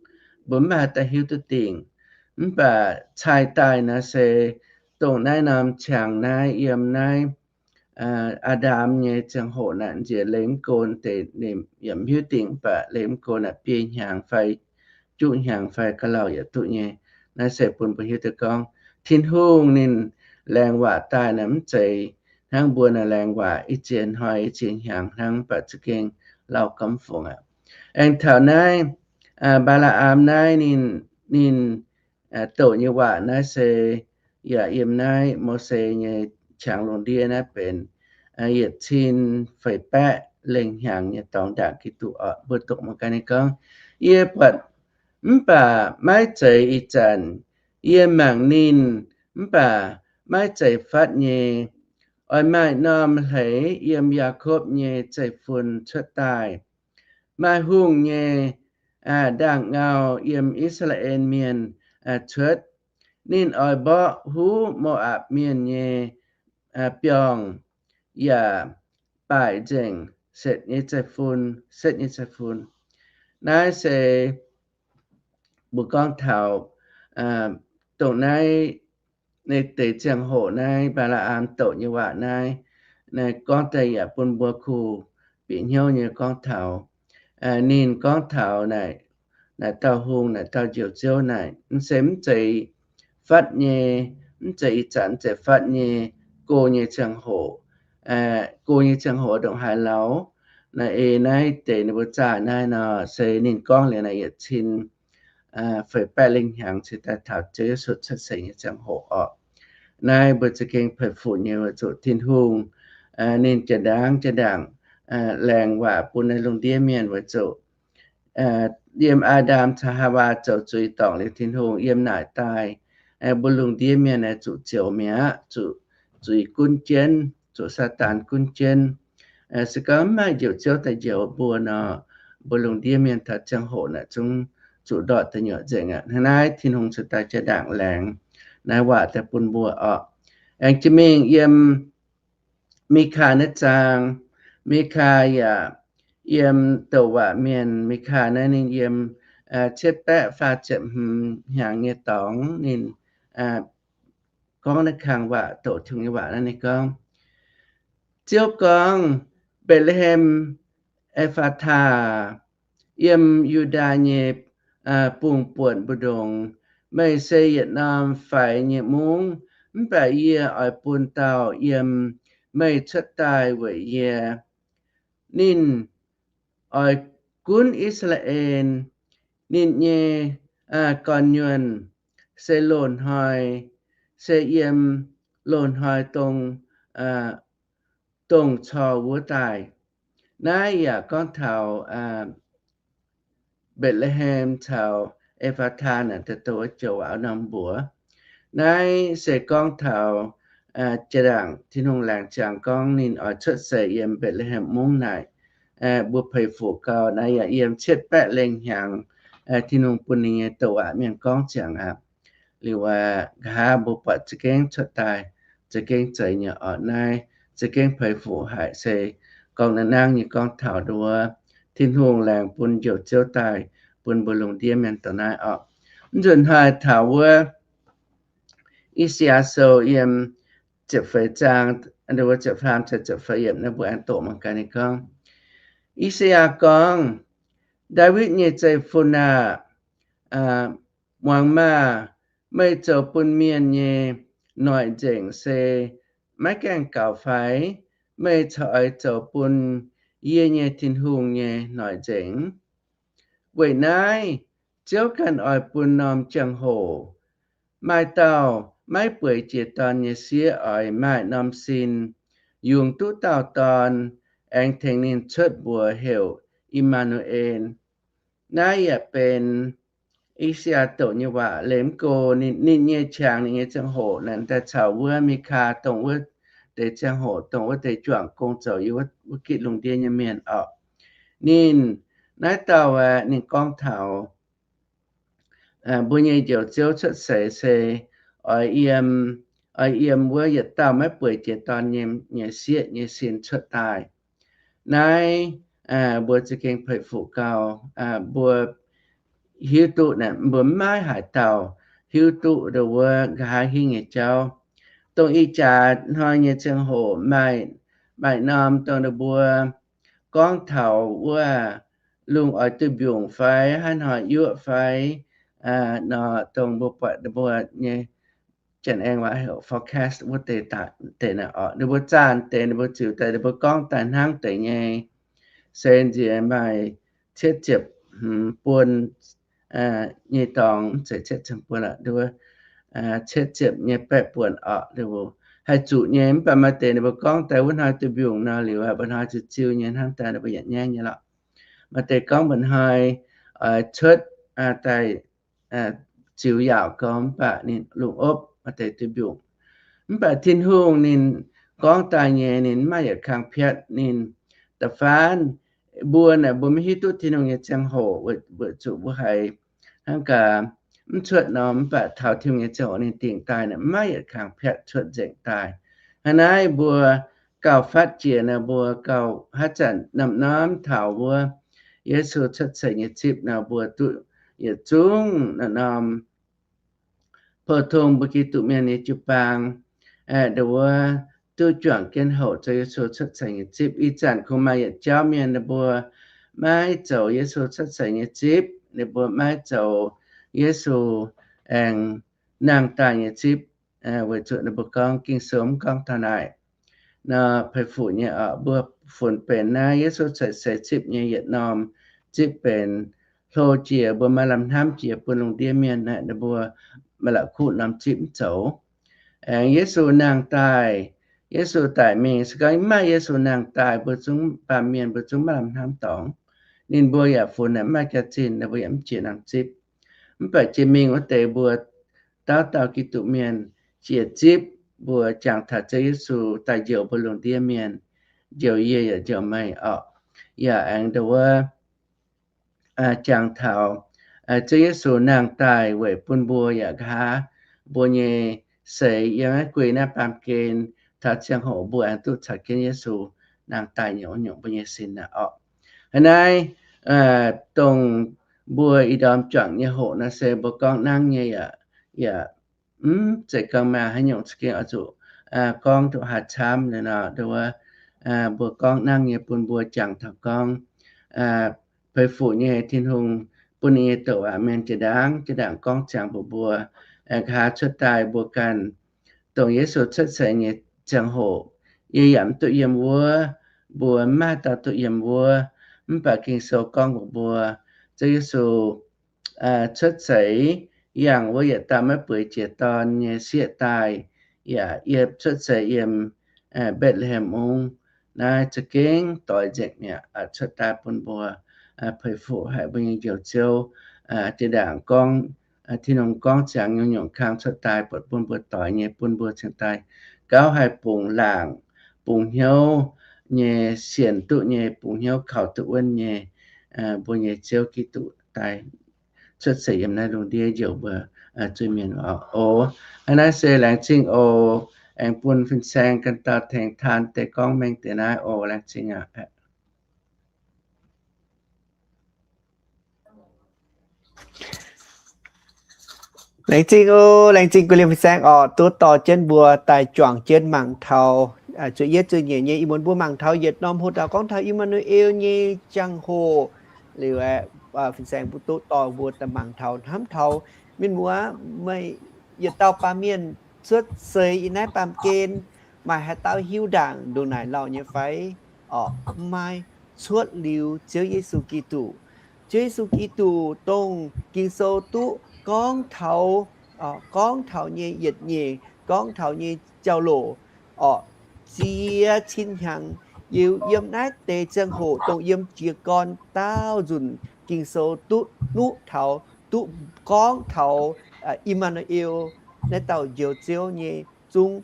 mbuo mv maaih haaix dauh hiuv duqv dingc. Mv baac cai daaih nor se dongh naaiv norm qangx naaiv yiem naaiv Aa^ndam nyei ziangh hoc naaic nziex liemh go deix, ninh yaac mv hiuv dingc, mv baac liemh go naaic biei hnyangx fai juqv hnyangx fai ga'lauh yaac duqv nyei. Naaiv se bun mbuo hiuv duqv gorngv Tin-Hungh ninh laengz waac daaih naaic mv zeiz hnangv mbuo naaic laengz waac i ziex hnoi i ziex hnyangx hnangv, mv baac za'gengh lauh gormx fungx aqv. Aengx taux naaiv Mbaa^laa^am naaiv ninh, ninh douc nyei waac naaiv se yaac yiem naaiv Mose nyei qangx lungh ndiev naaiv benx yietc cin feix baeqv lengh hnyangx nyei dorngx ndaangc Giduc orqc. Mbuo doqc mangc gaax ninh gorngv, yie buatc, mv baac maiv zeiz ih zanc, yie mangc ninh, mv baac maiv zeiz fatv nyei. Oix maaih norm hleix yiem Yaakopv nyei zeiv-fun cuotv daaih, maaih hungh nyei ndaangh ngau yiem I^saa^laa^en Mienh cuotv. Ninh oix mborqv huv Mo^apc Mienh nyei biorngh yaac baaic nzengc setv nyei zeiv-fun, setv nyei zeiv-fun. Naaiv se mbuo gorngv taux dongh naaiv, naaiv deix ziangh hoc naaiv Mbaa^laa^am douc nyei waac naaiv, naaiv gorngv daaih yaac bun mbuo kuh bieqc hnyouv nyei gorngv taux, ninh gorngv taux naaic, naaic dauh hungh, naaic dauh Njoux Ziouv naaic, mv se mv zeiz fatv nyei, mv zeiz ih zanc, mv zeiz fatv nyei, go nyei ziangh hoc, go nyei ziangh hoc ndongc haaix lauh. Naaiv ei naaiv deix ninh mbuo zaah naaiv nor, se ninh gorngv liuz naaiv yietc cin feix baeqv lengh hnyangx cingx daaih taux Ziouv Yesu cuotv seix nyei ziangh hoc orqc. Naaiv mbuo za'gengh peix fuqv nyei weic zuqc Tin-Hungh ninh jaa-ndaangc jaa-ndaangc laengz waac bun naaiv lungh ndiev mienh weic zuqc yiem Aa^ndam caux Haawaa zoux zuiz dorngc liuz Tin-Hungh, yiem naaic daaih mbuo lungh ndiev mienh zuqc zioux mi'aqv, zuqc zuiz gunv jienv, zuqc Saadaan gunv jienv. Se gorngv mv maaih Njoux Ziouv daaih njoux mbuo nor, mbuo lungh ndiev mienh taux ziangh hoc naaic zungv zuqc ndortv da'nyuoqc nzengc aqv. Hnangv naaiv Tin-Hungh cingx daaih jaa-ndaangc laengz naaiv waac daaih bun mbuo orqc. Aengx jiex mingh yiem Mikaa naaiv zaang, Mikaa yaac yiem douc waac mienh, Mikaa naaiv ninh yiem cietv baeqv faah ziepc hmz hnyangx nyei dorngx ninh gorngv naaiv kang waac, douc Tin-Hungh nyei waac naaiv ninh gorngv, Ziouv gorngv, Mbetc^le^hem Epc^faa^taa, yiem Yu^ndaa nyei bungx-buonc mbu'ndongx, meih se yietc norm faix nyei mungv, mv baac yie oix bun dauh yiem meih cuotv daaih weic yie. Ninh oix gunv I^saa^laa^en. Ninh nyei gorn-nyuonh se loz-hnoi, se yiem loz-hnoi dongh, dongh cor wuov daaih. Naaiv yaac gorngv taux Mbetc^le^hem caux Epc^faa^taa naaic, da'douh wuov joux auv norm mbuox. Naaiv se gorngv taux jaa-ndaangc Tin-Hungh laengz ziangx gorngv ninh oix cuotv seix yiem Mbetc^le^hem mungv naaic. Mbuo peix fuc gau, naaiv yaac yiem cietv baeqv lengh hnyangx Tin-Hungh bun ninh nyei douc waac mienh gorngv ziangx aqv. Liuz aqv, nqa'haav mbuo buatc za'gengh cuotv daaih, za'gengh zeiz nyei orqc. Naaiv za'gengh peix fuc haic, se gorngv naaiv nangv nyei gorngv taux nduov Tin-Hungh laengz bun Njoux Ziouv daaih bun mbuo lungh ndiev mienh dongh naaiv orqc. Mv nzunc hnoi taux wuov I^saa^yaa Sou yiem ziepc feix zaang, wuov ziepc faam caux ziepc feix yiemc naaiv mbuo aengx doqc mangc gaax ninh gorngv. I^saa^yaa gorngv, Ndaawitv nyei zeiv-fun aah! Muangx maah! Meih zoux bun mienh nyei noic nzengc se maiv gaengh gaux fai? Meih corc oix zoux bun yie nyei Tin-Hungh nyei noic nzengc? Weic naaiv, Ziouv ganh oix bun norm ziangh hoc, maaih dauh maiv bueix jiex dorn nyei sieqv oix maaih norm sin, yungz duqv dauh dorn, aengx tengx ninh cuotv mbuox heuc I^maa^nu^en. Naaiv yaac benx I^saa^yaa doqc nyei waac. Liemh go ninh nyei qangx, ninh nyei ziangh hoc naaic daaih caux wuov Mikaa dongh wuov deix ziangh hoc, dongh wuov deix juangc gong zoux yiem wuov gitv lungh ndiev nyei mienh orqc. Ninh, naaiv dauh aeqv, ninh gorngv taux mbuo nyei Njoux Ziouv cuotv seix se oix yiem, oix yiem wuov yietc dauh maiv bueix jiex dorn nyei, nyei sieqv nyei sin cuotv daaih. Naaiv mbuo za'gengh peix fuc gau. Mbuo hiuv duqv naaic, mbuo maiv haaix dauh hiuv duqv ndo wuov nqa'haav hingv nyei jauv. Dongh ih jaax hnoi nyei ziangh hoc maaih, maaih norm dongh ndo mbuo gorngv taux wuov lungh oix duih mbiungc fai, haaix hnoi yuoqv fai, nor dongh mbuo buatc ndo mbuo nyei Janx-Aengx waac heuc forecast wuov deix daaih deix naaic orqc. Ninh mbuo zaah deix, ninh mbuo ziux daaih, ninh mbuo gorngv daaih hnangv deix nyei. Se nziex maaih cietv ziepc hmz buonc nyei dorngx, mv zeiz cietv ziepc buonc lorqc, cietv ziepc nyei baeqv buonc orqc, haih zuqc nyei. Mv baac maaih deix ninh mbuo gorngv daaih wuov hnoi duih mbiungc nor, liuz mba'hnoi ziux ziux nyei hnangv daaih ninh mbuo yaac nyaiv nyei lorqc. Maaih deix gorngv mba'hnoi cuotv daaih ziux yaauc gau, mv baac ninh lungh opv, maaih deix duih mbiungc. Mv baac Tin-Hungh ninh gorngv daaih nyei, ninh maiv yietc kang piatv. Ninh da'faanh mbuo naaic, mbuo maiv hiuv duqv Tin-Hungh nyei ziangh hoc, weic zuqc mbuo haiz hnangv gaax mv cuotv nor, mv baac taux Tin-Hungh nyei ziangh hoc ninh dingc daaih naaic, maiv yietc kang piatv cuotv nzengc daaih. Hnangv naaiv mbuo gauh fatv jiex nor, mbuo gauh haaix zanc norm-norm taux wuov Yesu cuotv seix nyei zipv nor, mbuo duqv yietc zungv norm-norm pou-tong mbuo Giduc mienh nyei jiu-baang, ndo wuov duqv juangc jienv houc zoux Yesu cuotv seix nyei zipv. Ih zanc kungx maaih yietc jauv mienh ninh mbuo maiv zoux Yesu cuotv seix nyei zipv, ninh mbuo maiv zoux Yesu aengx nangh daaih nyei zipv, weic zuqc ninh mbuo gorngv Ging-Sou mv gorngv taux naaic. Nor peix fuc nyei orqc, mbuo funx benx naaiv Yesu cuotv seix zipv nyei yietc norm zipv benx hlo jiex, mbuo maaih lamh hnamv jiex bun lungh ndiev mienh naaic, ninh mbuo maaih la'kuqv norm zipv mv zoux. Aengx Yesu nangh daaih, Yesu daic mingh, se gorngv maiv maaih Yesu nangh daaih, mbuo zungv baamh mienh mbuo zungv maiv lamh hnamv dorngx. Ninh mbuo yaac funx naaic maiv maaih jaax-zinh, ninh mbuo yaac mv jiex norm zipv. Mv baac jiex mingh wuov deix mbuo dauh dauh Giduc mienh jiex zipv, mbuo jangx taux Ziouv Yesu daaih njoux mbuo lungh ndiev mienh, njoux yie yaac njoux meih orqc. Yaac aengx ndo wuov jangx taux Ziouv Yesu nangh daaih weic bun mbuo yaac nqa'haav mbuo nyei seix yiem naaiv guei naaiv baamh gen taux ziangh hoc mbuo aengx duqv caux jienv Yesu nangh daaih nyungc-nyungc mbuo nyei sin naaic orqc. Hnangv naaiv, dongh mbuo ih ndorm juangc nyei hoqc naaiv se mbuo gorngv nangv nyei yaac, yaac mv zeiz gorngv maaih haaix nyungc za'gengh oix zuqc gorngv duqv haaix camv nor, ndo wuov mbuo gorngv nangv nyei bun mbuo jangx taux gorngv, peix fuqv nyei Tin-Hungh bun ninh nyei douc aqc mienh jiex ndaangc, jiex ndaangc gorngv ziangx mbuox mbuo, nqa'haav cuotv daaih mbuo ganh, dongh Yesu cuotv seix nyei ziangh hoc, yie yaac mv duqv yiem wuov, mbuo mv maaih dauh duqv yiem wuov. Mv baac Ging-Sou gorngv mbuox mbuo, Ziouv Yesu cuotv seix, yangh wuov yietc dauh maiv bueix jiex dorn nyei sieqv daaih, yaac yiem cuotv seix yiem Mbetc^le^hem Mungv. Naaiv za'gengh doix nzengc mi'aqv, cuotv daaih bun mbuo peix fuqv haic mbuo nyei Njoux Ziouv. Jiex ndaangc gorngv, Tin-Hungh gorngv ziangx nyungc-nyungc kang cuotv daaih buatc bun mbuo doix nyei, bun mbuo cingx daaih gauh haih bungx laangc, bungx hnyouv nyei, sienx duqv nyei, bungx hnyouv kaux duqv wuonv nyei, mbuo nyei Ziouv Giduc daaih cuotv seix yiem naaiv lungh ndiev njoux mbuo zuiz-mienh oc. Oc, hnangv naaiv se laengz zingh oc. Aengx bun fin-saeng ganh dauh tengx taan deix gorngv mengh deix naaiv oc. Laengz zingh aqv. Laengz zingh oc, laengz zingh gux liemh fin-saeng oc, duqv dorh jienv mbuo daaih juangc jienv mangc taux zuqc yietv zuqc nyeic nyei ih muonz mbuo mangc taux yietc norm hoc dauh gorngv taux I^maa^nu^eel nyei jangx-hoc. Liuz aeqv, fin-saeng mbuo duqv dorh mbuo daaih mangc taux hnamv taux mienh muoz, meih yietc dauh baamh mienh cuotv seix yiem naaiv baamh gen, maaih haaix dauh hiuv ndaangc ndongc naaic lauh nyei fai? Orqc, mv maaih. Cuotv liuz Ziouv Yesu Giduc. Ziouv Yesu Giduc dongh Ging-Sou duqv gorngv taux, gorngv taux nyei yietc nyeic, gorngv taux nyei jauv-louc, orqc, ziex cin hnyangx, yiem naaiv deix ziangh hoc dongh yiem jiez gorn daauh nzunc Ging-Sou duqv nuqv taux, duqv gorngv taux I^maa^nu^eel, naaiv dauh Njoux Ziouv nyei zungv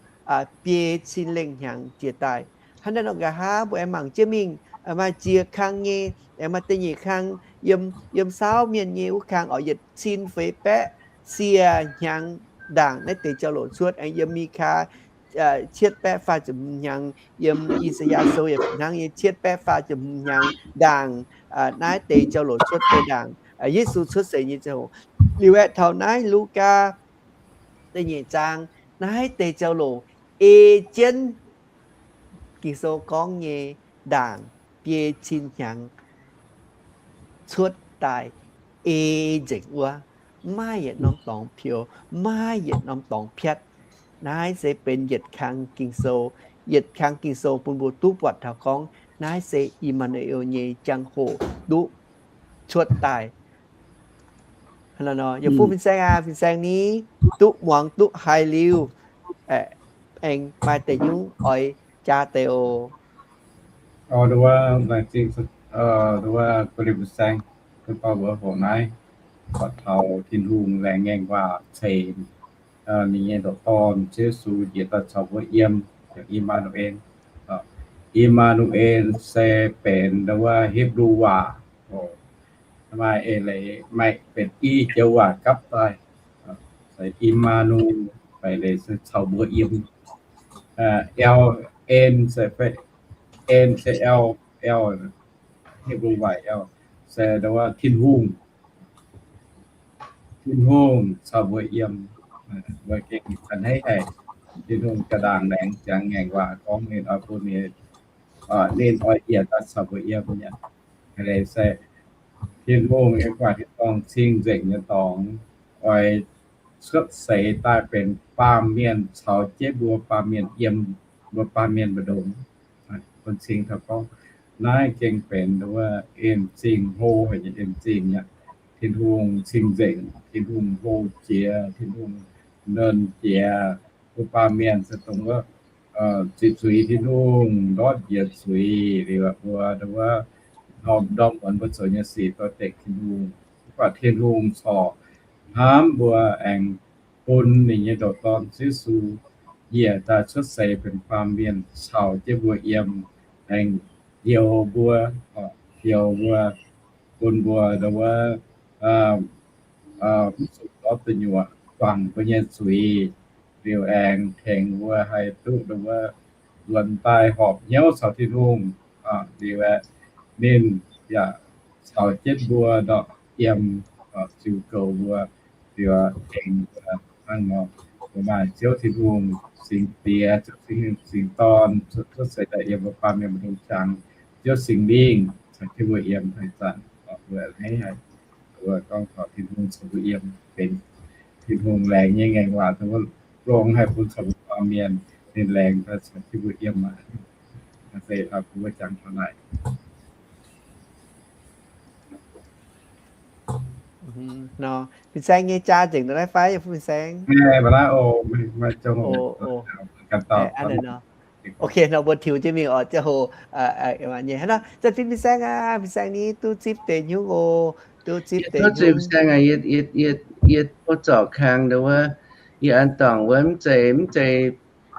biei cin lengh hnyangx jiex daaih. Hnangv naaiv nor nqa'haav mbuo aengx mangc jienv mingh, maaih ziex kang nyei, aengx maaih da'nyeic kang yiem, yiem saauv mienh nyei wuov kang orqc, yietc cin feix baeqv sie hnyangx ndaangc naaiv deix jauv-louc cuotv. Aengx yiem Mi^kaa cietv baeqv faah ziepc hmz hnyangx, yiem I^saa^yaa Sou yaac hnangv nyei, cietv baeqv faah ziepc hmz hnyangx ndaangc naaiv deix jauv-louc cuotv deix ndaangc Yesu cuotv seix nyei ziangh hoc. Liuz aeqv, taux naaiv Lugaa da'nyeic zaang, naaiv deix jauv-louc ei jienv Ging-Sou gorngv nyei ndaangc biei cin hnyangx cuotv daaih ei nzengc wuov, mv maaih yietc norm dorngx peux, mv maaih yietc norm dorngx piatv. Naaiv se benx yietc kang Ging-Sou, yietc kang Ging-Sou bun mbuo duqv buatc taux gorngv naaiv se I^maa^nu^eel nyei jangx-hoc duqv cuotv daaih. Yie fuqv fin-saeng aac, fin-saeng ni duqv muangx duqv haiz liuz, aengx maaih deix nyungc oix jaa deix oc. Nduov wuov, nduov wuov, fin-saeng, duqv dorh mbuo hoqc naaiv, buatc taux Tin-Hungh laengz ngaengc waac ceix ninh nyei ndoqc Dorn, Ziouv Yesu, njiec daaih caux mbuo yiem, Im^maa^nu^en. Im^maa^nu^en se benx nduov wuov Hipv^lu waac, maaih eix leiz maaih benx i joux waac gapv daaih, se Im^maa^nu, fai leiz se caux mbuo yiem. L, N se, N se L, L, Hipv^lu waac L, se nduov wuov Tin-Hungh. Tin-Hungh caux mbuo yiem. Mbuo gengh a'hneiv haic, Tin-Hungh ga'ndaangc laengz ziangx ngaengc waac gorngv ninh oix bun ninh, ninh oix njiec daaih caux mbuo yiem nyei. Leiz se Tin-Hungh nyei guaax hietv dorngh cing-nzengc nyei dorngx oix cuotv seix daaih benx baamh mienh caux jienv mbuo baamh mienh yiem, mbuo baamh mienh mbu'ndongx bun cing taux gorngv naaiv gengh benx nduov wuov en zingh hlo haic nyei en zingh aqv. Tin-Hungh cing-nzengc, Tin-Hungh hlo jiex, Tin-Hungh nernh jiex. Mbuo baamh mienh se dongh wuov zipv zuiz Tin-Hungh, ndortv njiec zuiz liuz, mbuo nduov wuov ndorm muonz mbuo zoux nyei sic doix-dekc Tin-Hungh. Mv baac Tin-Hungh corc hnamv mbuo aengx bun ninh nyei ndoqc Dorn Yesu njiec daaih cuotv seix benx baamh mienh caux jienv mbuo yiem, aengx njoux mbuo, njoux mbuo, bun mbuo nduov wuov mv zuqc ndortv duqv nyuoqc, guangc mbuo nyei zuiz, liuz aengx tengx mbuo haih duqv nduov wuov nzuonx daaih horpc hnyouv caux Tin-Hungh. Liuz aeqv, ninh yaac caux jienv mbuo ndortv yiem, ziux goux mbuo, liuz tengx mbuo hnangv nor. Mbuo maaih Ziouv Tin-Hungh, Singx Diex, Ziouv Singx, Singx Dorn, cuotv seix daaih yiem mbuo baamh mienh maiv dungx jangx. Ziouv Singx Lingh caux jienv mbuo yiem haaix zanc, mbuo hneiv haic. Mbuo gorngv taux Tin-Hungh caux mbuo yiem, benx Tin-Hungh laengz nyei ngaengc waac, mbuo longx haic bun caux mbuo baamh mienh, ninh laengz daaih caux jienv mbuo yiem aqv. Naaiv se taux mbuo jangx taux naaic. Nor, Fin-Saeng nyei jaa nzengc daaih naaiv fai, Fin-Saeng? Maaih laav oc, maaih, maaih ziangh hoc ganh dauh. Ok, nor mbuo tiux jienv mingh oc, ziangh hoc nyei. Hnangv nor, zanc-fin Fin-Saeng aac, Fin-Saeng ni duqv zipv deix nyungc oc, duqv zipv deix nyungc. Fin-Saeng aac, yie, yie, yie, yie tov zorc kang nduov wuov, yie an dorngc wuov mv zeiz, mv zeiz,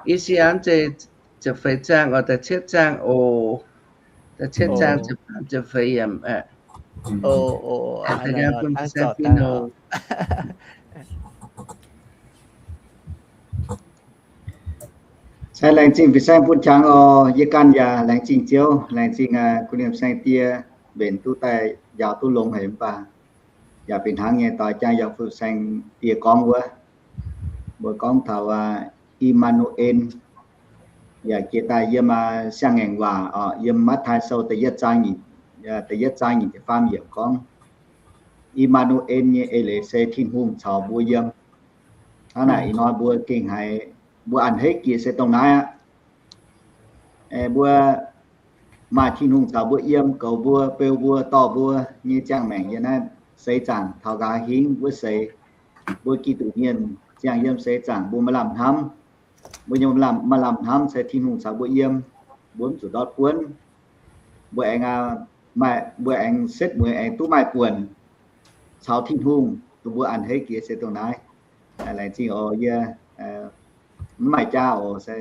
i si aa mv zeiz ziepc feix zaangh oc, da'cietv zaangh oc, da'cietv zaangh ziepc, ziepc feix yiemc aqv. Sai laengz zingh Fin-Saeng bun qangx oc. Yie ganh yaac laengz zingh Ziouv, laengz zingh kuh nimh saeng die, mbenc duqv daaih njaaux duqv longx haic mv baac yaac fih hnangv nyei doix jangx yaac Fin-Saeng die gorngv wuov, mbuo gorngv taux I^maa^nu^en, yaac jiex daaih yiem siang-ngaengc waac oc, yiem Matv^tai Sou da'yietv zaang nyic, da'yietv zaang nyic ziepc faam yiemc gorngv, I^maa^nu^en nyei eix leiz se Tin-Hungh caux mbuo yiem. Hnangv naaic ih hnoi mbuo gengh haiz mbuo a'hneiv jiex se dongh naaiv aqv. Mbuo maaih Tin-Hungh caux mbuo yiem, goux mbuo, beu mbuo, dorh mbuo nyei ziangh maengc yiem naaiv seix zaangc taux nqa'haav hingv wuov seix. Mbuo Giduc mienh ziangh yiem seix zaangc mbuo maaih lamh hnamv. Mbuo nyei maaih lamh hnamv se Tin-Hungh caux mbuo yiem, mbuo mv zuqc ndortv buonv. Mbuo aengx, mbuo aengx setv mueiz aengx duqv maaih buonc caux Tin-Hungh, dongh mbuo a'hneiv jiex se dongh naaiv. Laengz zingh oc. Yie mv maaih jaav oc, se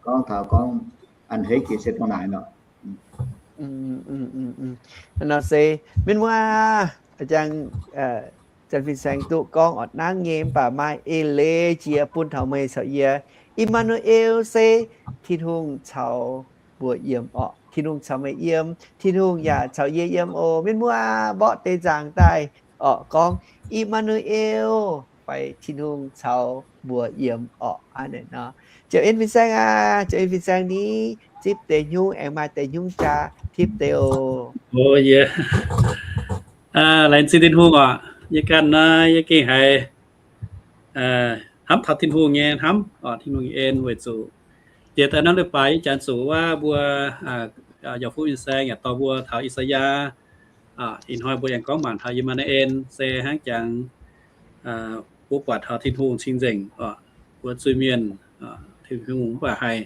gorngv taux gorngv a'hneiv jiex se dongh naaic nor. Nor se mienh muoz, jang, Janx-Fin Saeng duqv gorngv oc, nangv nyei mv baac maaih eix leiz jiex bun taux meih caux yie. I^maa^nu^eel se Tin-Hungh caux mbuo yiem oc. Tin-Hungh caux meih yiem, Tin-Hungh yaac caux yie yiem oc. Mienh muoz, mborqv deix nzaangc daaih oc, gorngv I^maa^nu^eel, fai Tin-Hungh caux mbuo yiem oc. Aa, nor, Janx-Fin Saeng aac, Janx-Fin Saeng ni zipv deix nyungc aengx maaih deix nyungc jaax tipv deix oc. O, yie laengz zingh Tin-Hungh oc. Yie ganh naaiv yie gengh haiz hnamv taux Tin-Hungh nyei hnamv oc, Tin-Hungh nyei en weic zuqc jiex daaih naaiv leiz-baaix yie janx zuqc wuov mbuo, Yauh Fuqv Fin Saeng yaac dorh mbuo taux I^saa^yaa. Ih hnoi mbuo yaac gorngv mangc taux I^maa^nu^en se hnangv jangx mbuo buatc taux Tin-Hungh cing-nzengc oc, mbuo zuiz-mienh, Tin-Hungh mv baac haih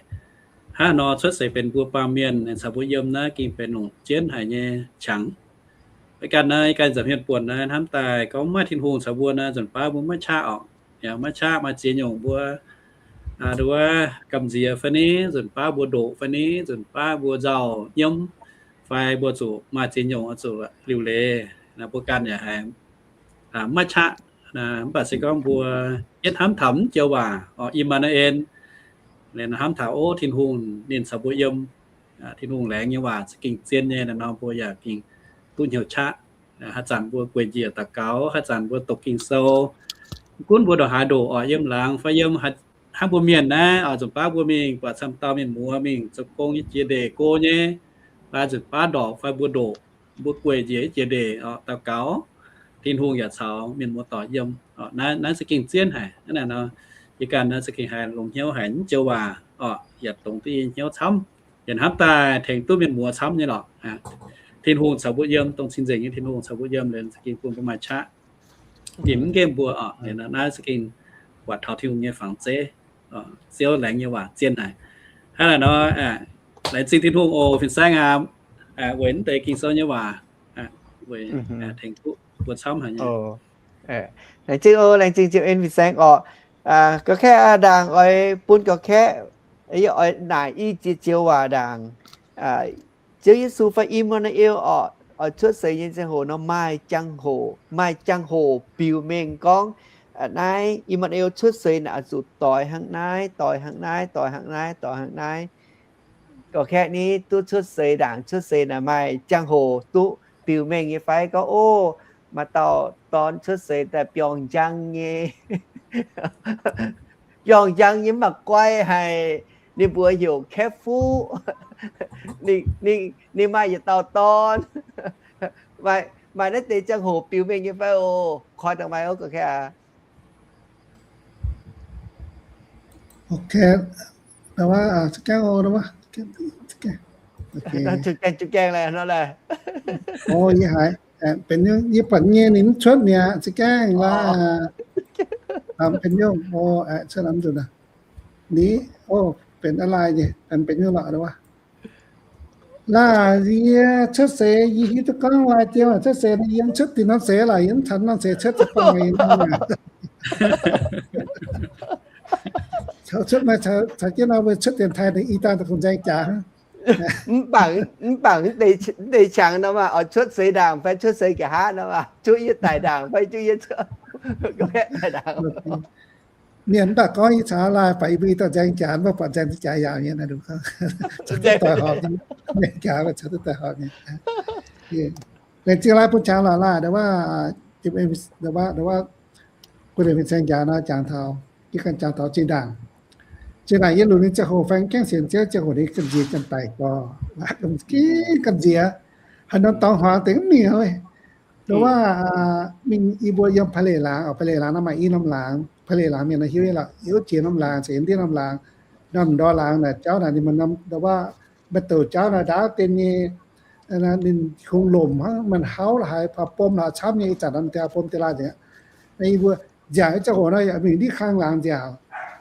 hnangv nor cuotv seix benx mbuo baamh mienh caux mbuo yiem naaiv gengh benx longc jienv haic nyei qangx. Mv ganh naaiv ganh nza'hmien buonc naaiv hnamv daaih gorngv maiv Tin-Hungh caux mbuo naaiv nzunc baav mbuo maiv qaqv oc. Yaac maiv qaqv maaih ziex nyungc mbuo nduov gamh nziex fai ni, nzunc baav mbuo ndoqc fai ni, nzunc baav mbuo nzauh nyiemv, fai mbuo zuqc maaih ziex nyungc zuqc liuc leiz. Mbuo ganh yaac haiz maiv qaqv, mv baac se gorngv mbuo yietv hnamv taux mv joux waac oc, I^maa^nu^en, hnamv taux, o, Tin-Hungh ninh caux mbuo yiem. Tin-Hungh laengz nyei waac za'gengh zien nyei nor, mbuo yaac gengh duqv hnyouv qaqv. Haaix zanc mbuo gueic njiec daux gaux, haaix zanc mbuo doqc Ging-Sou, gunv mbuo ndongc haaix ndoqc oc, yiem laangz fai yiem hnangv mbuo mienh naaiv oc, nzunc baav mbuo mingh buatc camv dauh mienh muoz mingh zoux gong nyei jiex ndeic go nyei, fai nzunc baav ndorpc fai mbuo ndoqc, mbuo gueic njiec jiex ndeic oc, daux gaux, Tin-Hungh yaac caux mienh muoz doic yiem. Naaiv, naaiv za'gengh zien haic. Hnangv naaic nor, yie ganh naaiv za'gengh haiz longx hnyouv haic, mv joux waac oc, yaac dongh duqv yie hnyouv camv, yaac hnamv daaih tengx duqv mienh muoz camv nyei lorqc. Tin-Hungh caux mbuo yiem, dongh cing-nzengc nyei Tin-Hungh caux mbuo yiem, liuz za'gengh bun mbuo maaih qaqv, nimc mv nqemh mbuo oc. Naaiv za'gengh buatc taux Tin-Hungh nyei fangx zeiv, Ziouv laengz nyei waac zien haic. Hnangv naaic nor, laengz zingh Tin-Hungh oc, Fin-Saeng aac, weic naaiv deix Ging-Sou nyei waac, weic tengx duqv mbuo camv haic nyei. Laengz zingh oc, laengz zingh Ziouv En Fin-Saeng oc. Gorx-kaeqv ndaangc oix bun gorx-kaeqv, yie oix naaic i ziex joux waac ndaangc. Ziouv Yesu fai I^maa^nu^eel oc, oix cuotv seix nyei ziangh hoc nor maaih jangx-hoc, maaih jangx-hoc biux mengh gorngv naaiv I^maa^nu^eel cuotv seix naaic oix zuqc doix hnangv naaiv, doix hnangv naaiv, doix hnangv naaiv, doix hnangv naaiv. Gorx-kaeqv ni duqv cuotv seix ndaangc, cuotv seix naaic maaih jangx-hoc duqv biux mengh nyei fai? Gorngv, o, maaih dauh dorn cuotv seix daaih biorngh njang nyei. jorng njang nyei mv baac guai haic. Ninh mbuox heuc Kaeqv Fuqv. Ninh, ninh, ninh maaih yietc dauh dorn. Maaih, maaih naaiv deix ziangh hoc biux mengh nyei fai oc? Koi daaih maaih oc, ga'kengx aac. Ok, zuqc gaengh, zuqc gaengh laeh nor laeh. Yie haiz benx yie buatc nyei ninh mv cuotv mi'aqv, zuqc gaengh laaix. Benx nyungc, cuotv nzuqc, ni, benx a'laaih nyei, benx nyungc lorqc. Laaix yie cuotv seix yie hiuv duqv gorngv laaih diuh cuotv seix nor yie mv cuotv dinh norm seix laaix, yie mv caux norm seix cuotv, caux buangh meih norm. Caux cuotv meih caux jienv nor mbuo cuotv dienx taaih i daaih da'gungx nzaeng jaax. Mv baac, mv baac deix qangx nor maah, oix cuotv seix ndaangc fai cuotv seix nqa'haav nor maah, juqv yie daic ndaangc fai juqv yie cuotv, daic ndaangc. Mienh mv baac gorngv yie caux laaih baac yie mbuo i dauh nzaeng jaax, mv baac buatc nzaeng jaax yaac mienh naaiv nduqc, caux duqv doix horpc, nzaeng jaax caux duqv doix horpc. Laengz zingh laaih bun qangx lorqc laaih, ndo wuov, ndo wuov, guei liemh fin-saeng jaax nor jangx taux, yie ganh jangx taux zinh ndaangc. Zinh ndaangc yie lunx nyei ziangh hoc fai gaengh sienx Ziouv ziangh hoc ninh gamh nziex janx-daic gorx, gamh nziex, haaix norm dorngx huaang deix mv mingh. Ndo wuov, mingh yie mbuo yiem Pa'leic Laangz, Pa'leic Laangz nor maaih i norm laangz, Pa'leic Laangz mienh nor hiuv nyei lorqc, hiuv jiex norm laangz, caux yiem ndiev norm laangz, norm ndor laangz naaic jauv naaic ninh maaih norm, ndo wuov, maaih douc jauv naaic ndaauv dien nyei, ninh kungx lomc hnangv, maaih hauv la'haaix, bom la'haaix camv nyei, ih zanc nor deix bom deix laaih nzengc. Yie mbuo nziaauc nyei ziangh hoc nor yaac mingh ndiev kang laangz nziaauc.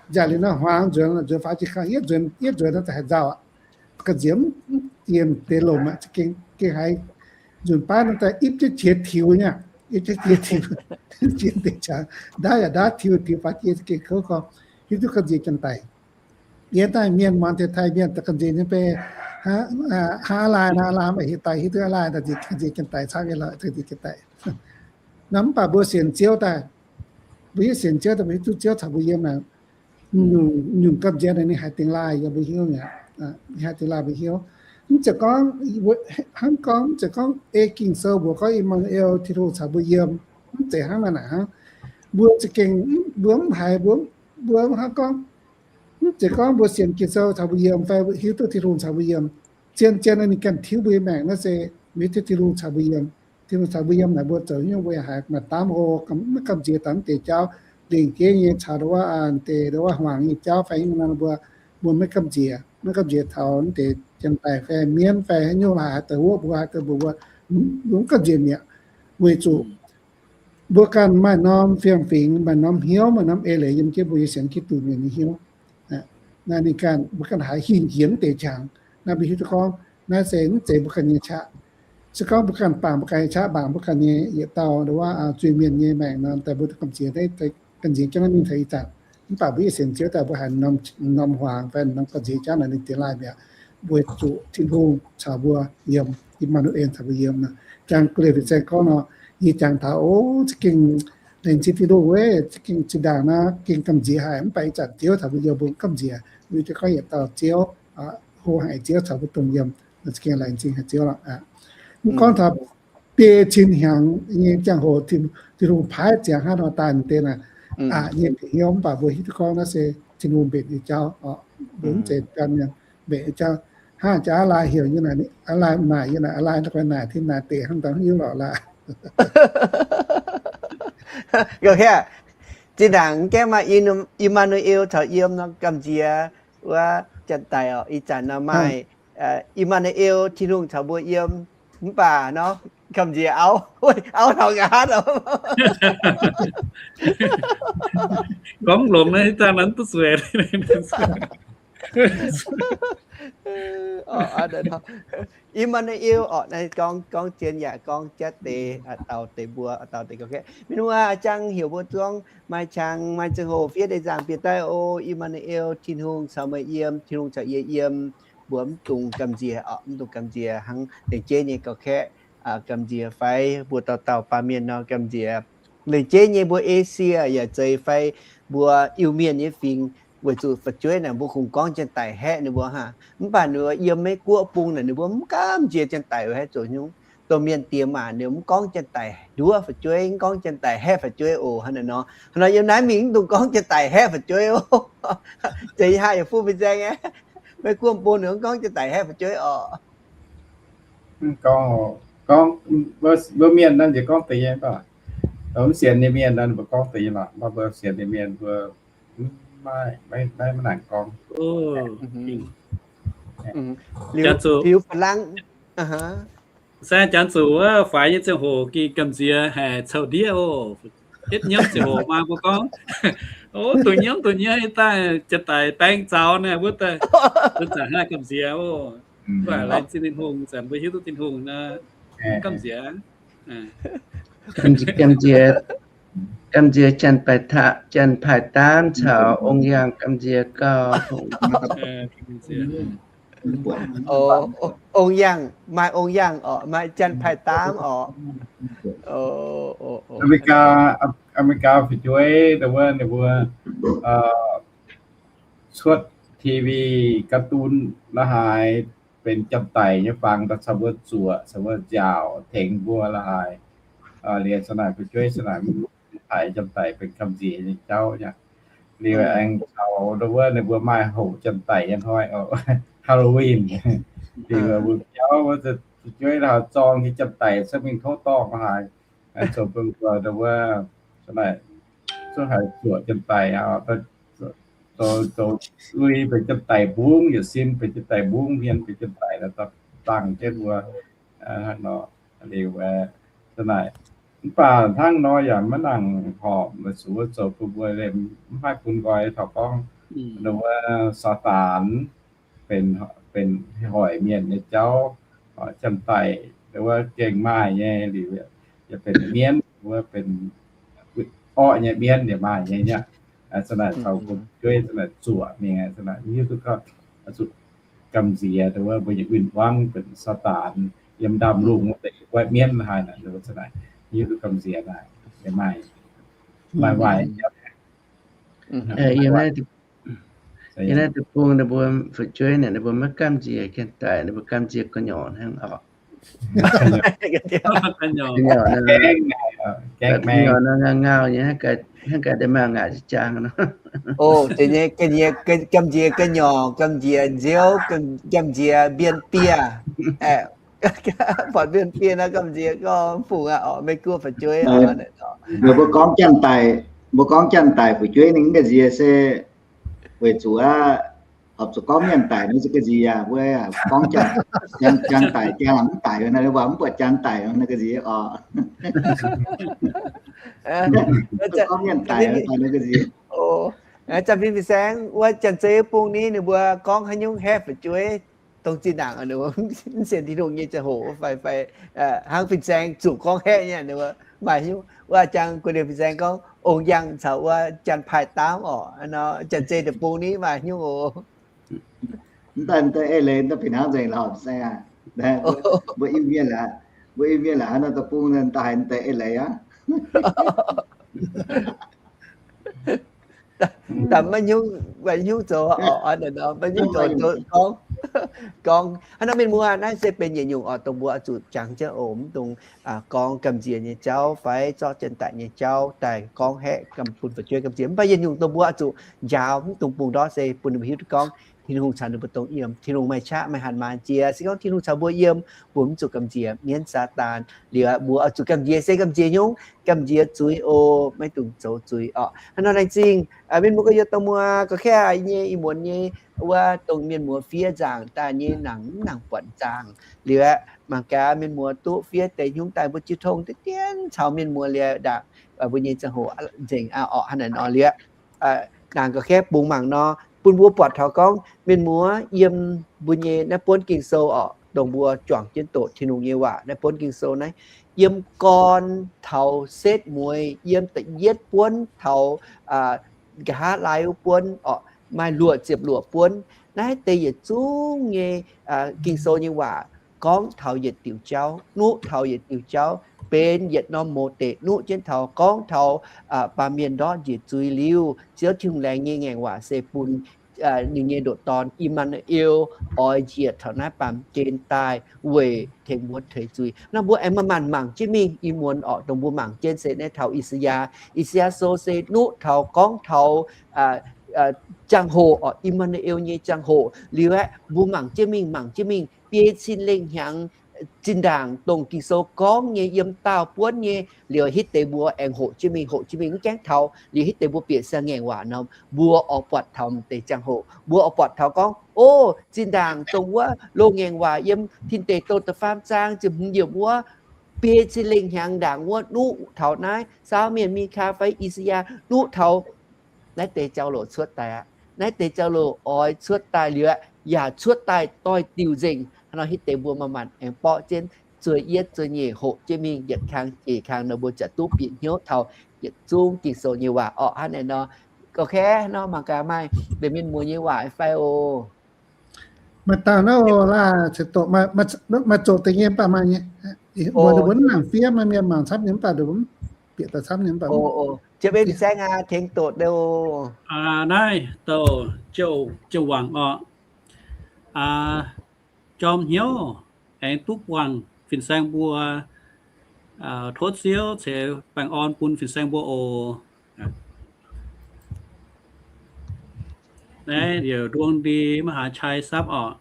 Nziaauc liuz nor huaang nzuonx, nzuonx faaux jiex kang, yietv nzuonx, yietv nzuonx nor za'gengh nzauh aqv. Gamh nziex mv, mv dien deix lomc aqv, za'gengh, gengh haiz nzunc baav nor daaih ipv jienv jiex tiux nyei, ipv jienv jiex tiux, jiex deix qangx, ndaauv yaac ndaauv tiux, tiux faaux jiex za'gengh kouv gorx. Hiuv duqv gamh nziex janx-daic. Yie daaih mienh muangx deix Taiv mienh daaih gamh nziex nyei bei, hnangv a'laaih nor, a'laaih maaih hieh daaih hiuv duqv a'laaih gamh nziex janx-daic, camv nyei lorqc, gamh nziex janx-daic. Nor mv baac mbuo sienx Ziouv daaih, mbuo hiuv sienx Ziouv daaih, mbuo hiuv duqv Ziouv caux mbuo yiem naaic, nyungc gamh nziex naaic ninh haiz dingx laaih yiem mbuo hiuv mi'aqv. Ninh haiz dingx laaih mbuo hiuv. Mv zeiz gorngv, hnangv gorngv, mv zeiz gorngv ei Ging-Sou mbuox gorngv I^maa^nu^el, Tin-Hungh caux mbuo yiem. Mv zeiz hnangv naaic hnangv. Mbuo za'gengh, mbuo mv haiz, mbuo, mbuo hnangv gorngv, mv zeiz gorngv mbuo sienx Ging-Sou caux mbuo yiem fai hiuv duqv Tin-Hungh caux mbuo yiem. Zien-zien ninh ganh tiuv mbuo nyei maengc naaiv se mbuo hiuv duqv Tin-Hungh caux mbuo yiem. Tin-Hungh caux mbuo yiem naaic mbuo zoux hnyouv mbuo yaac haiz maaih daamv hlo, maiv gamh nziex taux mv deix jauv, lingc jeiv nyei caux ndo wuov deix, ndo wuov hmuangx nyei jauv fai hnyouv nor mbuo, mbuo maiv gamh nziex, maiv gamh nziex taux mv deix janx-daic fai mienv fai haaix nyungc laaix haaix deix wuov mbuo, haaix deix mbuo, mbuo mv gamh nziex mi'aqv. Weic zuqc mbuo ganh maaih norm fiem-fingx, maaih norm hnyouv, maaih norm eix leiz yiem jienv mbuo nyei sienx Giduc mienh nyei hnyouv. Naaiv ninh ganh, mbuo ganh haiz hingh njiec mv deix qangx, naaiv mbuo hiuv duqv gorngv naaiv se mv zeiz mbuo ganh nyei qaqv. Se gorngv mbuo ganh bangc mbuo ganh nyei qaqv, bangc mbuo ganh nyei yietc dauh ndo wuov zuiz-mienh nyei maengc nor, daaih mbuo gamh nziex, gamh nziex jienv naaiv mingh taux ih zanc. Mv baac mbuo yie sienx Ziouv daaih mbuo haiz norm, norm hmuangx fai norm gamh nziex jauv naaic ninh dingx laaih mi'aqv. Weic zuqc Tin-Hungh caux mbuo yiem, I^maa^nu^el caux mbuo yiem nor. Jangx guei liemh fin-saeng gorngv nor, yie jangx taux, o, za'gengh laengz zingh Tin-Hungh weic za'gengh zinh ndaangc nor gengh gamh nziex haic, mv baac ih zanc Ziouv caux mbuo yiem mbuo mv gamh nziex. Mbuo hiuv duqv gorngv yietc dauh Ziouv, hlo haic Ziouv caux mbuo dongh yiem, za'gengh laengz zingh haic Ziouv lorqc. Mv gorngv taux biei cin hnyangx nyei ziangh hoc, Tin-Hungh paaiv ziangx hnangv nor daaih deix naaic, aqc nyei bieqc hnyouv, mv baac mbuo hiuv duqv gorngv naaiv se Tin-Hungh mbenc nyei jauv oc. Mbuo mv zeiz gan mienh mbenc nyei jauv. Hnangv jaax a'laaih heuc yie naaic, a'laaih naaic yie naaic, a'laaih naaic tin naaic deix hnangv dangh hiuv lorqc laaih. Zinh ndaangc gaengh maaih I^maa^nu^el caux yiem nor gamh nziex wuov janx-daic oc. Ih zanc nor maaih I^maa^nu^el, Tin-Hungh caux mbuo yiem, mv baac nor gamh nziex auv, auv taux nqa'haav oc. Gorngv longx naaiv daaih nor duqv zueiz. I^maa^nu^el oc, gorngv, gorngv zien yaac gorngv jatv deix, dauh deix mbuo, dauh deix ga'kengx. Mienh muoz, jangx heuc mbuo zuangx maaih qangx maaih ziangh hoc fiev deix nzaangc bieqc daaih oc. I^maa^nu^el, Tin-Hungh caux meih yiem, Tin-Hungh caux yie yiem. Mbuo mv dungx gamh nziex oc, mv dungx gamh nziex hnangv lengc jeiv nyei ga'kengx gamh nziex fai mbuo dauh dauh baamh mienh nor gamh nziex. Lengc jeiv nyei mbuo Esie yaac zeiz fai mbuo Iu-Mienh nyei fingx, weic zuqc fu'jueiv naaic mbuo kungx gorngv janx-daic haeqv ninh mbuo hnangv. Mv baac ninh mbuo yiem Meiv Guoqv bung naaic ninh mbuo mv gamh nziex janx-daic haeqv zoux hnyungv. dongh mienh diex maac ninh mv gorngv janx-daic nduov fu'jueiv, mv gorngv janx-daic haeqv fu'jueiv oc. Hnangv naaiv nor, hnangv nor yiem naaiv mingh mv dungx gorngv janx-daic haeqv fu'jueiv oc. Zeiz haaix yaac fu fin-saeng aqv. Maiv guoqv bun ninh mv gorngv janx-daic haeqv fu'jueiv oc. Gorngv, gorngv, mbuo mienh naaiv nziex gorngv deix nyei, mv sienx nyei mienh naaiv mbuo gorngv deix nyei lorqc, mv baac mbuo sienx nyei mienh mbuo maiv, maiv, maiv nangc gorngv. Liuz, liuz, saeng janx zuqc wuov faix nyei ziangh hoc gengh gamh nziex haic, coux ndiev oc. Yietv nyiemv ziangh hoc maa mbuo gorngv, o, dongh nyiemv dongh nyiemv daaih janx-daic baeng zaux naaic, wuov daaih zanc-zanc haaix gamh nziex oc. Mv baac laengz zingh Tin-Hungh, zanc mbuo hiuv duqv Tin-Hungh nor, gamh nziex. Gamh nziex, gamh nziex janx-paaix, janx-paaix daamv caux ong-yaangh gamh nziex gauh. Ong-yaangh, maaih ong-yaangh orqc, maaih janx-paaix daamv orqc. America, America fu'jueiv dongh wuov ninh mbuo cuotv T V, cartoon la'haaix benx janx-daic nyei fangx daaih caux mbuo zuoqc, caux mbuo nziaauc tengx mbuo la'haaix. Liuz zanc naaic fu'jueiv zanc naaic mv haiz janx-daic benx gamh nziex nyei jauv nyei. Liuz aengx caux dongh wuov ninh mbuo maaih hoqc janx-daic nyei hnoi, Halloween. Liuz mbuo jauv fu'jueiv la'haaix zorng nyei janx-daic se mingh tov dorngh la'haaix, zoux bun mbuo dongh wuov zanc naaic zuqc haiz zuoqc janx-daic, zoux, zoux lui benx janx-daic mbungv, yietc sin benx janx-daic mbungv, hmien benx janx-daic, dangh jienv mbuo hnangv nor. Liuz zanc naaic, mv baac hnangv nor yaac maiv nangc horpc, weic zuqc wuov zoux bun mbuo mv haih bun nqoi taux gorngv dongh wuov Saadaan benx, benx hoic mienh nyei jauv, janx-daic dongh wuov gengh maaih nyei, liuz yaac benx mienv, wuov benx orqv nyei mienv yaac maaih nyei aqv. Zanc naaic caux fu'jueiv zanc naaic zuoqc mingh, zanc naaic mv hiuv duqv gorngv zuqc gamh nziex dongh wuov mbuo nyei win-wangv benx Saadaan yiem ndaamv-lungh wuov deix waaic mienv haaix naaic, zanc naaic mv hiuv duqv gamh nziex naaic yaac maaih, maaih waaic. Yiem naaiv deic-bung ninh mbuo fu'jueiv naaic ninh mbuo maiv gamh nziex janx-daic, ninh mbuo gamh nziex gu'nyuoz hnangv orqc. Gu'nyuoz nor ngauh ngauh nyei, hnangv gaax deix maaih ngaatc jang nor. O, gamh nziex gu'nyuoz, gamh nziex nziouv, gamh nziex mbien-biei. Buatc mbien-biei nor gamh nziex gorngv fungc aqv orqc, Meiv-Guoqv fu'jueiv. Mbuo gorngv janx-daic, mbuo gorngv janx-daic fu'jueiv ninh mv gamh nziex se weic zuqc aqv, horpc zuqc gorngv mienh daic nor se gamh nziex yaac mbuo gorngv janx-daic, janx mv daic nor mv buatc janx daic nor gamh nziex orqc. Gorngv mienh daic nor gamh nziex. Zanc fin-saeng wuov janx-zei bung ni ninh mbuo gorngv haaix nyungc haeqv fu'jueiv dongh zinh ndaangc ninh mbuo mv sienx Tin-Hungh nyei ziangh hoc fai, fai hnangv fin-saeng zuqc gorngv haeqv nyei ninh mbuo maaih nyungc wuov jangx gu'ndiex fin-saeng gorngv ong-yaangh caux wuov janx-paaix daamv orqc. Janx-zei deic-bung ni maaih nyungc oc. Mv daaih, mv daaih eix leiz, mv daaih fih hnangv nzengc lorqc, fin-saeng aac. Mbuo Iu-Mienh aac, mbuo Iu-Mienh aac, haaix nor deic-bung daaih haiz mv daaih eix leiz aqv. Daaih maiv nyungc, maiv nyungc zoux, maiv nyungc zoux, zoux gorngv, gorngv hnangv nor mienh muoz, naaiv se benx yietc nyungc orqc, dongh mbuo oix zuqc jangx jienv oc, mv dungx gorngv gamh nziex nyei jauv fai zorqv janx-daic nyei jauv daaih gorngv haeqv gamh, bun fu'jueiv gamh nziex. Mv baac yietc nyungc dongh mbuo oix zuqc njaaux mv dungx bungx ndortv se bun ninh mbuo hiuv duqv gorngv Tin-Hungh caux ninh mbuo dongh yiem. Tin-Hungh maaih qaqv maaih hanc maanz jiex. Se gorngv Tin-Hungh caux mbuo yiem, mbuo mv zuqc gamh nziex mienv Saadaan. Liuz mbuo oix zuqc gamh nziex se gamh nziex nyungc, gamh nziex zuiz oc, maiv dungx zoux zuiz orqc. Hnangv nor laengz zingh mienh muoz gorx-youz, dongh muoz gorqv-kaeqv nyei, ih muonz nyei, wuov dongh mienh muoz fiev nzaangc daaih nyei nangc mv nangc buatc nzaangc. Liuz aeqv, mangc gaax mienh muoz duqv fiev deix nyungc daaih mbuo jiu tong deix dienv caux mienh muoz liuz ndaangc mbuo nyei ziangh hoc nzengc aqv orqc. Hnangv naaic nor liuz, naang gorqv-kaeqv bungx mangc nor, bun mbuo buatc taux gorngv mienh muoz yiem mbuo nyei naaiv buonv Ging-Sou orqc, dongh mbuo juangc jienv doqc Tin-Hungh nyei waac naaiv buonv Ging-Sou naaiv, yiem gorn taux setv mueiz, yiem da'yietv buonv taux nqa'haav lai wuov buonv orqc, maaih luoqc ziepc luoqc buonv. Naaiv deix yietc zungv nyei Ging-Sou nyei waac gorngv taux yietc diuc jauv, nuqv taux yietc diuc jauv, benx yietc norm mouz deic nuqv jienv taux, gorngv taux baamh mienh ndortv njiec zuiz liuz, Ziouv Tin-Hungh laengz nyei ngaengc waac se bun ninh nyei ndoqc dorn I^maa^nu^eel oix njiec taux naaiv baamh gen daaih weic tengx mbuo teix zuiz. Nor mbuo aengx maaih maanc mangc jienv mingh. Ih muonz orqc, dongh mbuo mangc jienv se naaiv taux I^saa^yaa. I^saa^yaa Sou se nuqv taux gorngv taux ziangh hoc orqc, I^maa^nu^eel nyei ziangh hoc. Liuz aeqv, mbuo mangc jienv mingh, mangc jienv mingh, biei cin lengh hnyangx zinh ndaangc dongh Ging-Sou gorngv nyei yiem daauh buonv nyei. Liuz hitv deix mbuo aengx hoqc jienv mingh, hoqc jienv mingh, mv gaengh taux. Liuz hitv deix mbuo bieqc siang-ngaengc waac nor, mbuo oix buatc taux m'deix ziangh hoc, mbuo oix buatc taux gorngv, o, zinh ndaangc dongh wuov loz-ngaengc waac yiem Tin Deic Douh da'faam zaang ziepc hmz yiemc wuov, biei cin lengh hnyangx ndaangc wuov nuqv taux naaiv saauv mienh Mikaa fai I^saa^yaa nuqv taux naaiv deix jauv-louc cuotv daaih aqv. Naaiv deix jauv-louc oix cuotv daaih liuz aqv, yaac cuotv daaih doix-diuc nzengc. Hnangv nor hitv deix mbuo maaih maanc aengx borqv jienv zueih yietv zueih nyeic hoqc jienv mingh yietc kang jiex kang nor mbuo ziouc duqv bieqc hnyouv taux yietc zungv Ging-Sou nyei waac orqc. Hnangv naaiv nor, ok, hnangv nor mangc gaax maaih deix mienh muoz nyei waac fai oc. Maaih dauh naaiv oc, laaix ceix doqc, maaih zoqc deix nyei mv baac maaih nyei. Mbuo mbuo mv nangc fiev, maaih mienh mangc camv nyei mv baac mv bieqc daaih camv nyei mv baac. Ziepc en fin-saeng aac, tengx doqc deix oc. Naaiv douc jiouv wangc orqc. Jorm hnyouv aengx duqv buangh fin-saeng mbuo, tov Ziouv ceix baengh orn bun fin-saeng mbuo oc. Naaiv yaac nduong ndie maiv haaix qai sapv orqc.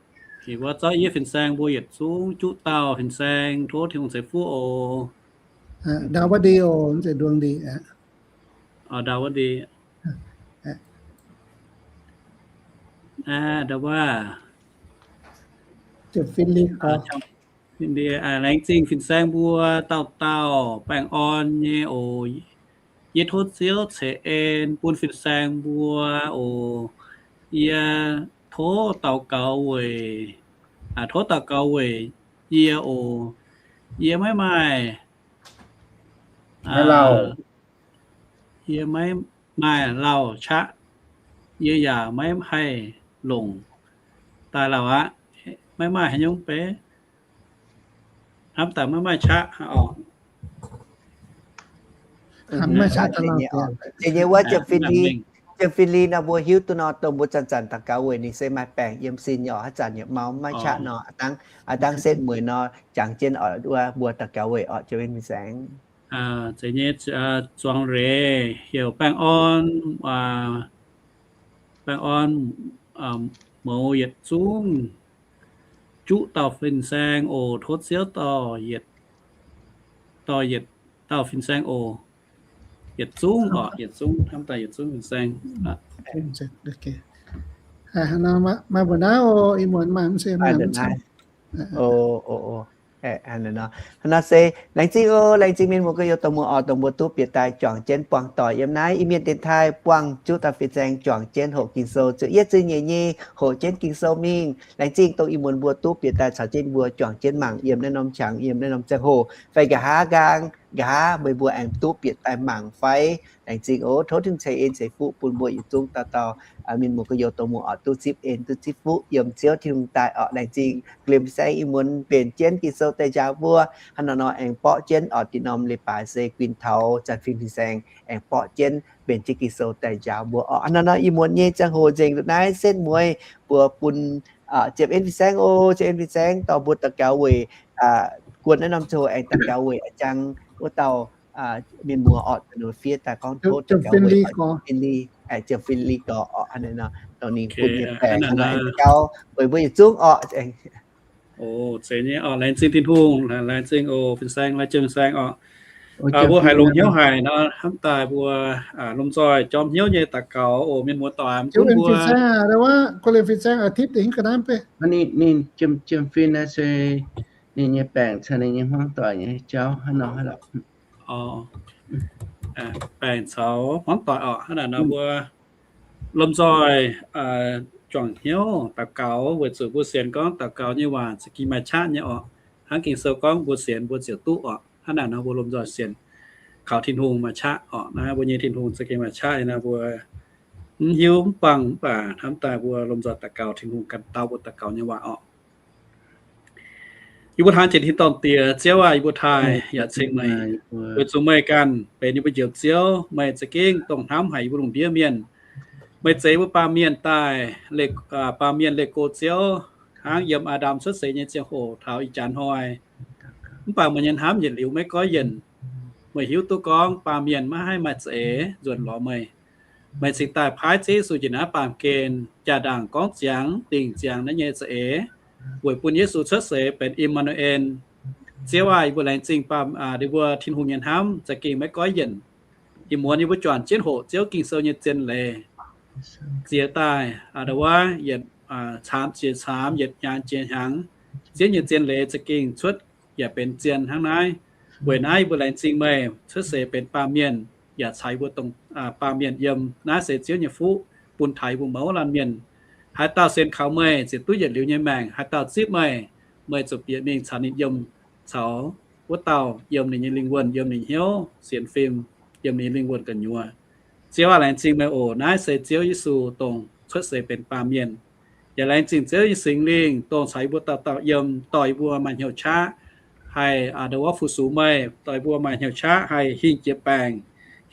Yie mbuo zorqv yie fin-saeng mbuo yietc zungv juqv dauh fin-saeng tov Tin-Hungh ceix fuqv oc. Ndau wuov ndie oc, mv zeiz nduong ndie. Ndau wuov ndie. Ndau wuov. Laengz zingh fin-saeng mbuo dauh dauh baengh orn nyei oc. Yie tov Ziouv ceix en bun fin-saeng mbuo oc. Yie tov daux gaux weic, tov daux gaux weic yie oc. Yie maiv maaih, yie maiv maaih lauh qaqv. Yie yaac maiv haih longc daaih lauh aqv. Maiv maaih haaix nyungc beiv. Hnamv daaih maiv maaih qaqv oc. Zeiz nyei wuov, Jiem Fin Li nor mbuo hiuv duqv nor, dongh mbuo zanc-zanc daux gaux weic ninh se maaih baengc yiem sin nyei oc. Haaix zanc yaac mau maiv qaqv nor, aav dangv setv mueiz nor jangx jienv oc, wuov mbuo daux gaux weic orqc, Jiem Fin Saeng. Zeiz nyei, zuangx leiz heuc baengh orn, baengh orn mouz yietc zungv juqv dauh fin-saeng oc. Tov Ziouv dorh yietc, dorh yietc dauh fin-saeng oc. Yietc zungv oc, yietc zungv, hnamv daaih yietc zungv fin-saeng. Maaih mbuo naaiv oc, ih muonz maaih mv se maaih mv se. Hnangv naaiv se laengz zingh oc, laengz zingh mienh muoz gorx-youz douz muoz orqc, dongh mbuo duqv bieqc daaih juangc jienv buangh doic yiem naaiv Iu-Mienh dienx taaih, buangh juqv dauh fin-saeng juangc jienv hoqc Ging-Sou, zueiz yietv zueiz nyeic nyei hoqc jienv Ging-Sou mingh. Laengz zingh dongh ih muonz mbuo duqv bieqc daaih caux jienv mbuo juangc jienv mangc yiem naaiv norm qangx, yiem naaiv norm ziangh hoc fai nqa'haav nqaang, nqa'haav meih mbuo aengx duqv bieqc daaih mangc fai. Laengz zingh oc. Tov Tin-Hungh ceix en ceix fuqv bun mbuo yietc zungv dauh dauh mienh muoz gorx-youz douz muoz orqc, duqv zipv en duqv zipv fuqv yiem Ziouv Tin-Hungh daaih orqc. Laengz zingh Glim Fin-Saeng ih muonz mbenc jienv Ging-Sou daaih njaaux mbuo. Hnangv naaiv nor aengx borqv jienv orqc, dinh norm leiz-baaix se guinh taux Janx-Fin Fin-Saeng aengx borqv jienv mbenc jienv Ging-Sou daaih njaaux mbuo orqc. Hnangv naaiv nor ih muonz nyei ziangh hoc nzengc ndongc naaiv setv mueiz mbuox bun Jiem Fin Saeng oc. Jiem Fin Saeng dorh mbuo daux gaux weic, guon naaiv norm ziangh hoc aengx daux gaux weic a'jang wuov dauh mienh muoz orqc, da'nyeic fiev daaih gorngv tov daux gaux weic Fin Li, Jiem Fin Li gorx orqc. Hnangv naaiv nor dongh ninh bun nyei baengc hnangv naaiv aengx daux gaux weic mbuo yietc zungv orqc. Zeiz nyei orqc. Laengz zingh Tin-Hungh, laengz zingh oc Fin Saeng, laengz zingh Fin Saeng orqc. Mbuo haiz longx hnyouv haic nor, hnamv daaih mbuo lomh nzoih jorm hnyouv nyei daux gaux oc, mienh muoz doic. Ninh, Jiem Fin naaiv se ninh nyei baengc caux ninh nyei hmuangv doic nyei jauv hnangv nor. Baengc caux hmuangv doic orqc. Hnangv naaic nor mbuo lomh nzoih juangc hnyouv daux gaux weic zuqc mbuo sienx gorngv daux gaux nyei waac za'gengh maaih qaqv nyei orqc. Hnangv Ging-Sou gorngv mbuo sienx mbuo ziouc duqv orqc. Hnangv naaic nor mbuo lomh nzoih sienx kaux Tin-Hungh maaih qaqv orqc. Naaiv mbuo nyei Tin-Hungh za'gengh maaih qaqv nyei nor mbuo mv hiuv mv buangh mv baac hnamv daaih mbuo lomh nzoih daux gaux Tin-Hungh ganh dau mbuo daux gaux nyei waac orqc. Yie mbuo taaih Tin-Hungh dorn Diex, Ziouv aac, yie mbuo taaih yaac ceng meih, weic zuqc meih ganh benx yie mbuo Njoux Ziouv. Meih za'gengh dongh hnamv haic yie mbuo lungh ndiev mienh. Meih zeix mbuo baamh mienh daaih, baamh mienh leih go Ziouv, hnangv yiem Aa^ndam cuotv seix nyei ziangh hoc taux ih jaax hnoi. Mv baac meih nyei hnamv yietc liuz maiv goiv yienc. Meih hiuv duqv gorngv baamh mienh maiv haih maaih za'eix nzuonx lorz meih. Meih cingx daaih paaiv Ziouv Yesu njiec naaiv baamh gen jaa-ndaangc gorngv ziangx dingc ziangx naaiv nyei za'eix, weic bun Yesu cuotv seix benx I^maa^nu^en. Ziouv aah! Yie mbuo laengz zingh baamh, ninh mbuo Tin-Hungh nyei hnamv za'gengh maiv goiv yienc. Ih muonz yie mbuo juangc jienv hoqc Ziouv Ging-Sou nyei zien leiz. Ziex daaih, ndo wuov, yietc caamx jiex caamx, yietc hnyangx jiex hnyangx, Ziouv nyei zien leiz za'gengh cuotv yaac benx zien hnangv naaiv. Weic naaiv yie mbuo laengz zingh meih cuotv seix benx baamh mienh, yaac caux yie mbuo dongh baamh mienh yiem. Naaiv se Ziouv nyei fuqv bun taux yie mbuo mouz laanh mienh. Haaix dauh sienx kaux meih ziouc duqv yietc liuz nyei maengc. Haaix dauh zipv meih, meih ziouc bieqc mingh caux ninh yiem, caux wuov dauh yiem ninh nyei lingh wuonh, yiem ninh hnyouv sienx fim, yiem ninh lingh wuonh gu'nyuoz. Ziouv aah! Laengz zingh meih oc. Naaiv se Ziouv Yesu dongh cuotv seix benx baamh mienh. Yaac laengz zingh Ziouv nyei Singx Lingh dongh caux yie mbuo dauh dauh yiem, dorh yie mbuo maaih hnyouv qaqv haih, ndo wuov, fu-sux meih, dorh yie mbuo maaih hnyouv qaqv haih hingh jiex baengc,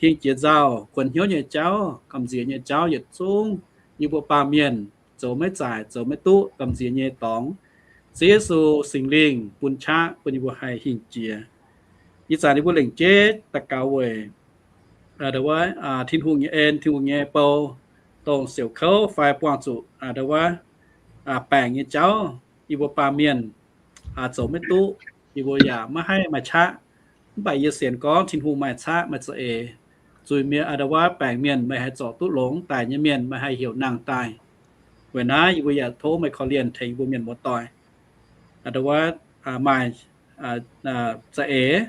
hingh jiex nzauh, kuonx hnyouv nyei jauv, gamh nziex nyei jauv yietc zungv yie mbuo baamh mienh zoux maiv zaaic, zoux maiv duqv, gamh nziex nyei dorngx. Ziouv Yesu Singx Lingh bun qaqv bun yie mbuo haih hingh jiex. Ih zanc yie mbuo lengc jeiv daux gaux weic, ndo wuov, Tin-Hungh nyei en, Tin-Hungh nyei bou, dongh siouc kouv fai buangh zuqc, ndo wuov, baengc nyei jauv, yie mbuo baamh mienh zoux maiv duqv, yie mbuo yaac maiv haih maaih qaqv. Mv baac yie sienx gorngv Tin-Hungh maaih qaqv, maaih za'eix. Zuiz-mienh, ndo wuov, baengc mienh meih haih zorc duqv longx, daic nyei mienh meih haih heuc nangh daaih. Weic naaiv yie mbuo yaac tov meih korv-lienh tengx yie mbuo mienh muoz-doic, ndo wuov, maaih za'eix,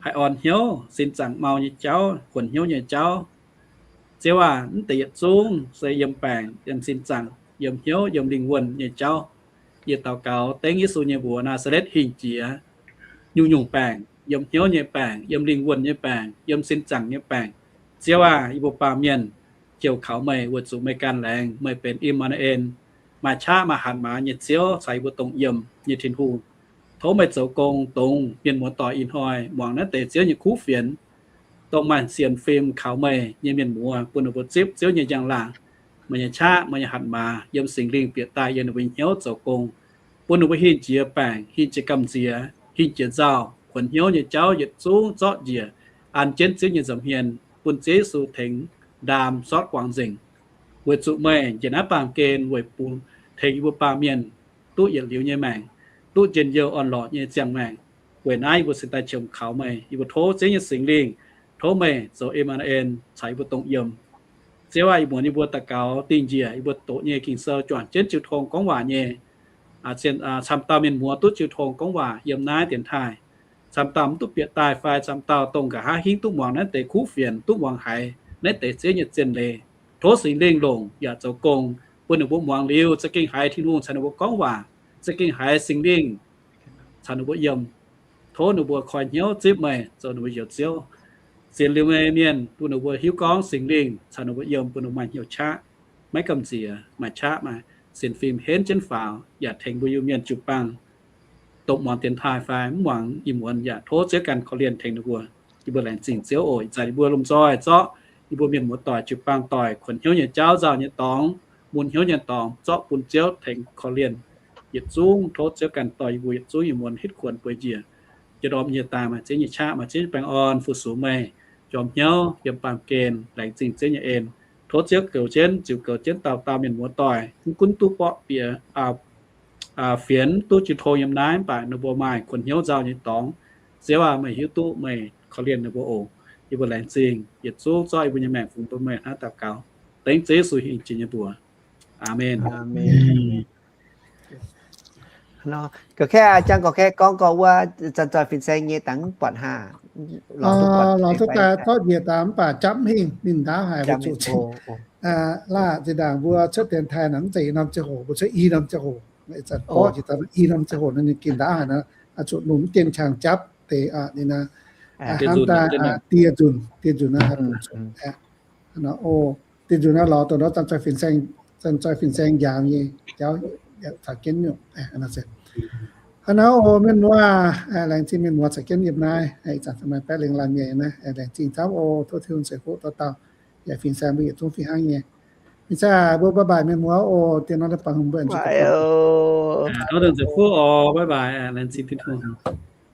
haih orn hnyouv, sin zaangc mau nyei jauv, kuonx hnyouv nyei jauv. Ziouv aah! Mv deix yietc zungv se yiem baengc, yiem sin zaangc, yiem hnyouv, yiem lingh wuonh nyei jauv. Yie daux gaux dengv Yesu nyei mbuox, Naa^saa^letv, hingh jiex nyungc-nyungc baengc, yiem hnyouv nyei baengc, yiem lingh wuonh nyei baengc, yiem sin zaangc nyei baengc. Ziouv aah! Yie mbuo baamh mienh heuc kaux meih weic zuqc meih ganh laengz, meih benx I^maa^nu^en, maaih qaqv maaih hatc maaz nyei Ziouv caux yie mbuo dongh yiem nyei Tin-Hungh. Tov meih zoux gong dongz mienh muoz-doic ih hnoi muangx naaiv deix Ziouv nyei kuv fienx, dongh maaih sienx fim kaux meih nyei mienh muoz, bun ninh mbuo zipv Ziouv nyei njang-laangc, meih nyei qaqv, meih nyei hatc maaz yiem Singx Lingh bieqc daaih yiem ninh mbuo nyei hnyouv zoux gong, bun ninh mbuo hingh jiex baengc, hingh jiex gamh nziex, hingh jiex nzauh, kuonx hnyouv nyei jauv yietc zungv zorqv njiec, an jienv Ziouv nyei nza'hmien, bun Ziouv Yesu tengx ndaam sortv guangc nzengc. Weic zuqc meih njiec naaiv baamh gen weic bun tengx yie mbuo baamh mienh duqv yietc liuz nyei maengc, duqv njien-youh orn-lorqc nyei ziangh maengc. Weic naaiv yie mbuo cingx daaih qiemx kaux meih. Yie mbuo tov Ziouv nyei Singx Lingh, tov meih zoux I^maa^nu^en caux yie mbuo dongh yiem. Ziouv aah! Ih muonz yie mbuo daux gaux dingh njiec yie mbuo doqc nyei Ging-Sou juangc jienv jiu tong gorngv waac nyei, camv dauh mienh muoz duqv jiu tong gorngv waac yiem naaiv dienx taaih. Camv dauh mv duqv bieqc daaih fai camv dauh dongh nqa'haav hingv duqv muangx naaiv deix kuv fienx, duqv muangx haiz naaiv deix Ziouv nyei zien leiz. Tov Singx Lingh longc yaac zoux gong bun ninh mbuo muangx liuz za'gengh haiz Tin-Hungh caux ninh mbuo gorngv waac, za'gengh haiz Singx Lingh caux ninh mbuo yiem. Tov ninh mbuo koi hnyouv zipv meih zoux ninh mbuo njoux Ziouv. Sienx liuz meih mienh bun ninh mbuo hiuv gorngv Singx Lingh caux ninh mbuo yiem, bun ninh mbuo maaih hnyouv qaqv, maiv gamh nziex, maaih qaqv, maaih sienx fim henv jienv faaux, yaac tengx mbuo Iu-Mienh jiu-baang, dongh muangx dienx taaih fai mv muangx ih muonz, yaac tov Ziouv ganh korv-lienh tengx ninh mbuo. Yie mbuo laengz zingh Ziouv oc. Ih zanc yie mbuo lomh nzoih zorqv yie mbuo mienh muoz-doic jiu-baang doic kuonx hnyouv nyei jauv, nzauh nyei dorngx, mun hnyouv nyei dorngx, zorqv bun Ziouv tengx korv-lienh. Yietc zungv tov Ziouv ganh dorh yie mbuo yietc zungv ih muonz hitv kuonx bueix njiec, jiex ndorm nyei daaih maaih Ziouv nyei qaqv, maaih Ziouv nyei baengh orn fu-sux meih, njormh hnyouv yiem baamh gen laengz zingh Ziouv nyei en. Tov Ziouv goux jienv, ziux goux jienv dauh dauh mienh muoz-doic, mv gunv duqv borqv bieqc fienx, duqv jiu tong yiem naaiv, mv baac ninh mbuo maaih kuonx hnyouv nzauh nyei dorngx. Ziouv aah! Meih hiuv duqv, meih korv-lienh ninh mbuo oc. Yie mbuo laengz zingh, yietc zungv zorqv yie mbuo nyei maengc fungx bun meih hnangv daux gaux, dengv Ziouv Yesu hingh jiex nyei mbuox. Aamen. Gorx-kaeqv, jang gorx-kaeqv gorngv gorx wuov, Zanc Zoih Fin-Saeng nyei dangh mv buatc haa. Lorz duqv daaih zorqv njiec daaih mv baac japv mv hingh, ninh ndaauv haic mbuo zuqc laah. Zinh ndaangc mbuo cuotv dienx taaih naaic mv zeiz i norm ziangh hoc, mbuo cuotv i norm ziangh hoc, i norm ziangh hoc ninh gengh ndaauv haic nor, zuqc lungh mv dienx qangx japv deix ninh hnamv daaih dieh nzunc, dieh nzunc naaiv haih bungx zuqc. Dieh nzunc naaiv lorz dongh nor Zanc Zoih Fin-Saeng, Zanc Zoih Fin-Saeng njaaux nyei jauv caux jienv nyungc. Hnangv naaiv oc mienh muoz, laengz zingh mienh muoz caux jienv yiem naaiv, ih zanc maaih baeqv lengh laanh nyei naaiv, laengz zingh camv oc. Tov Tin-Hungh ceix fuqv dauh dauh, yaac fin-saeng mbuo yietc zungv fih hnangv nyei. Ih zanc mbuo bye bye mienh muoz oc. Diex nor daaih bangc hungh mbuo aengx zuqc daaih. Tov dongh nzunc fuqv oc. Bye bye. Laengz zingh Tin-Hungh.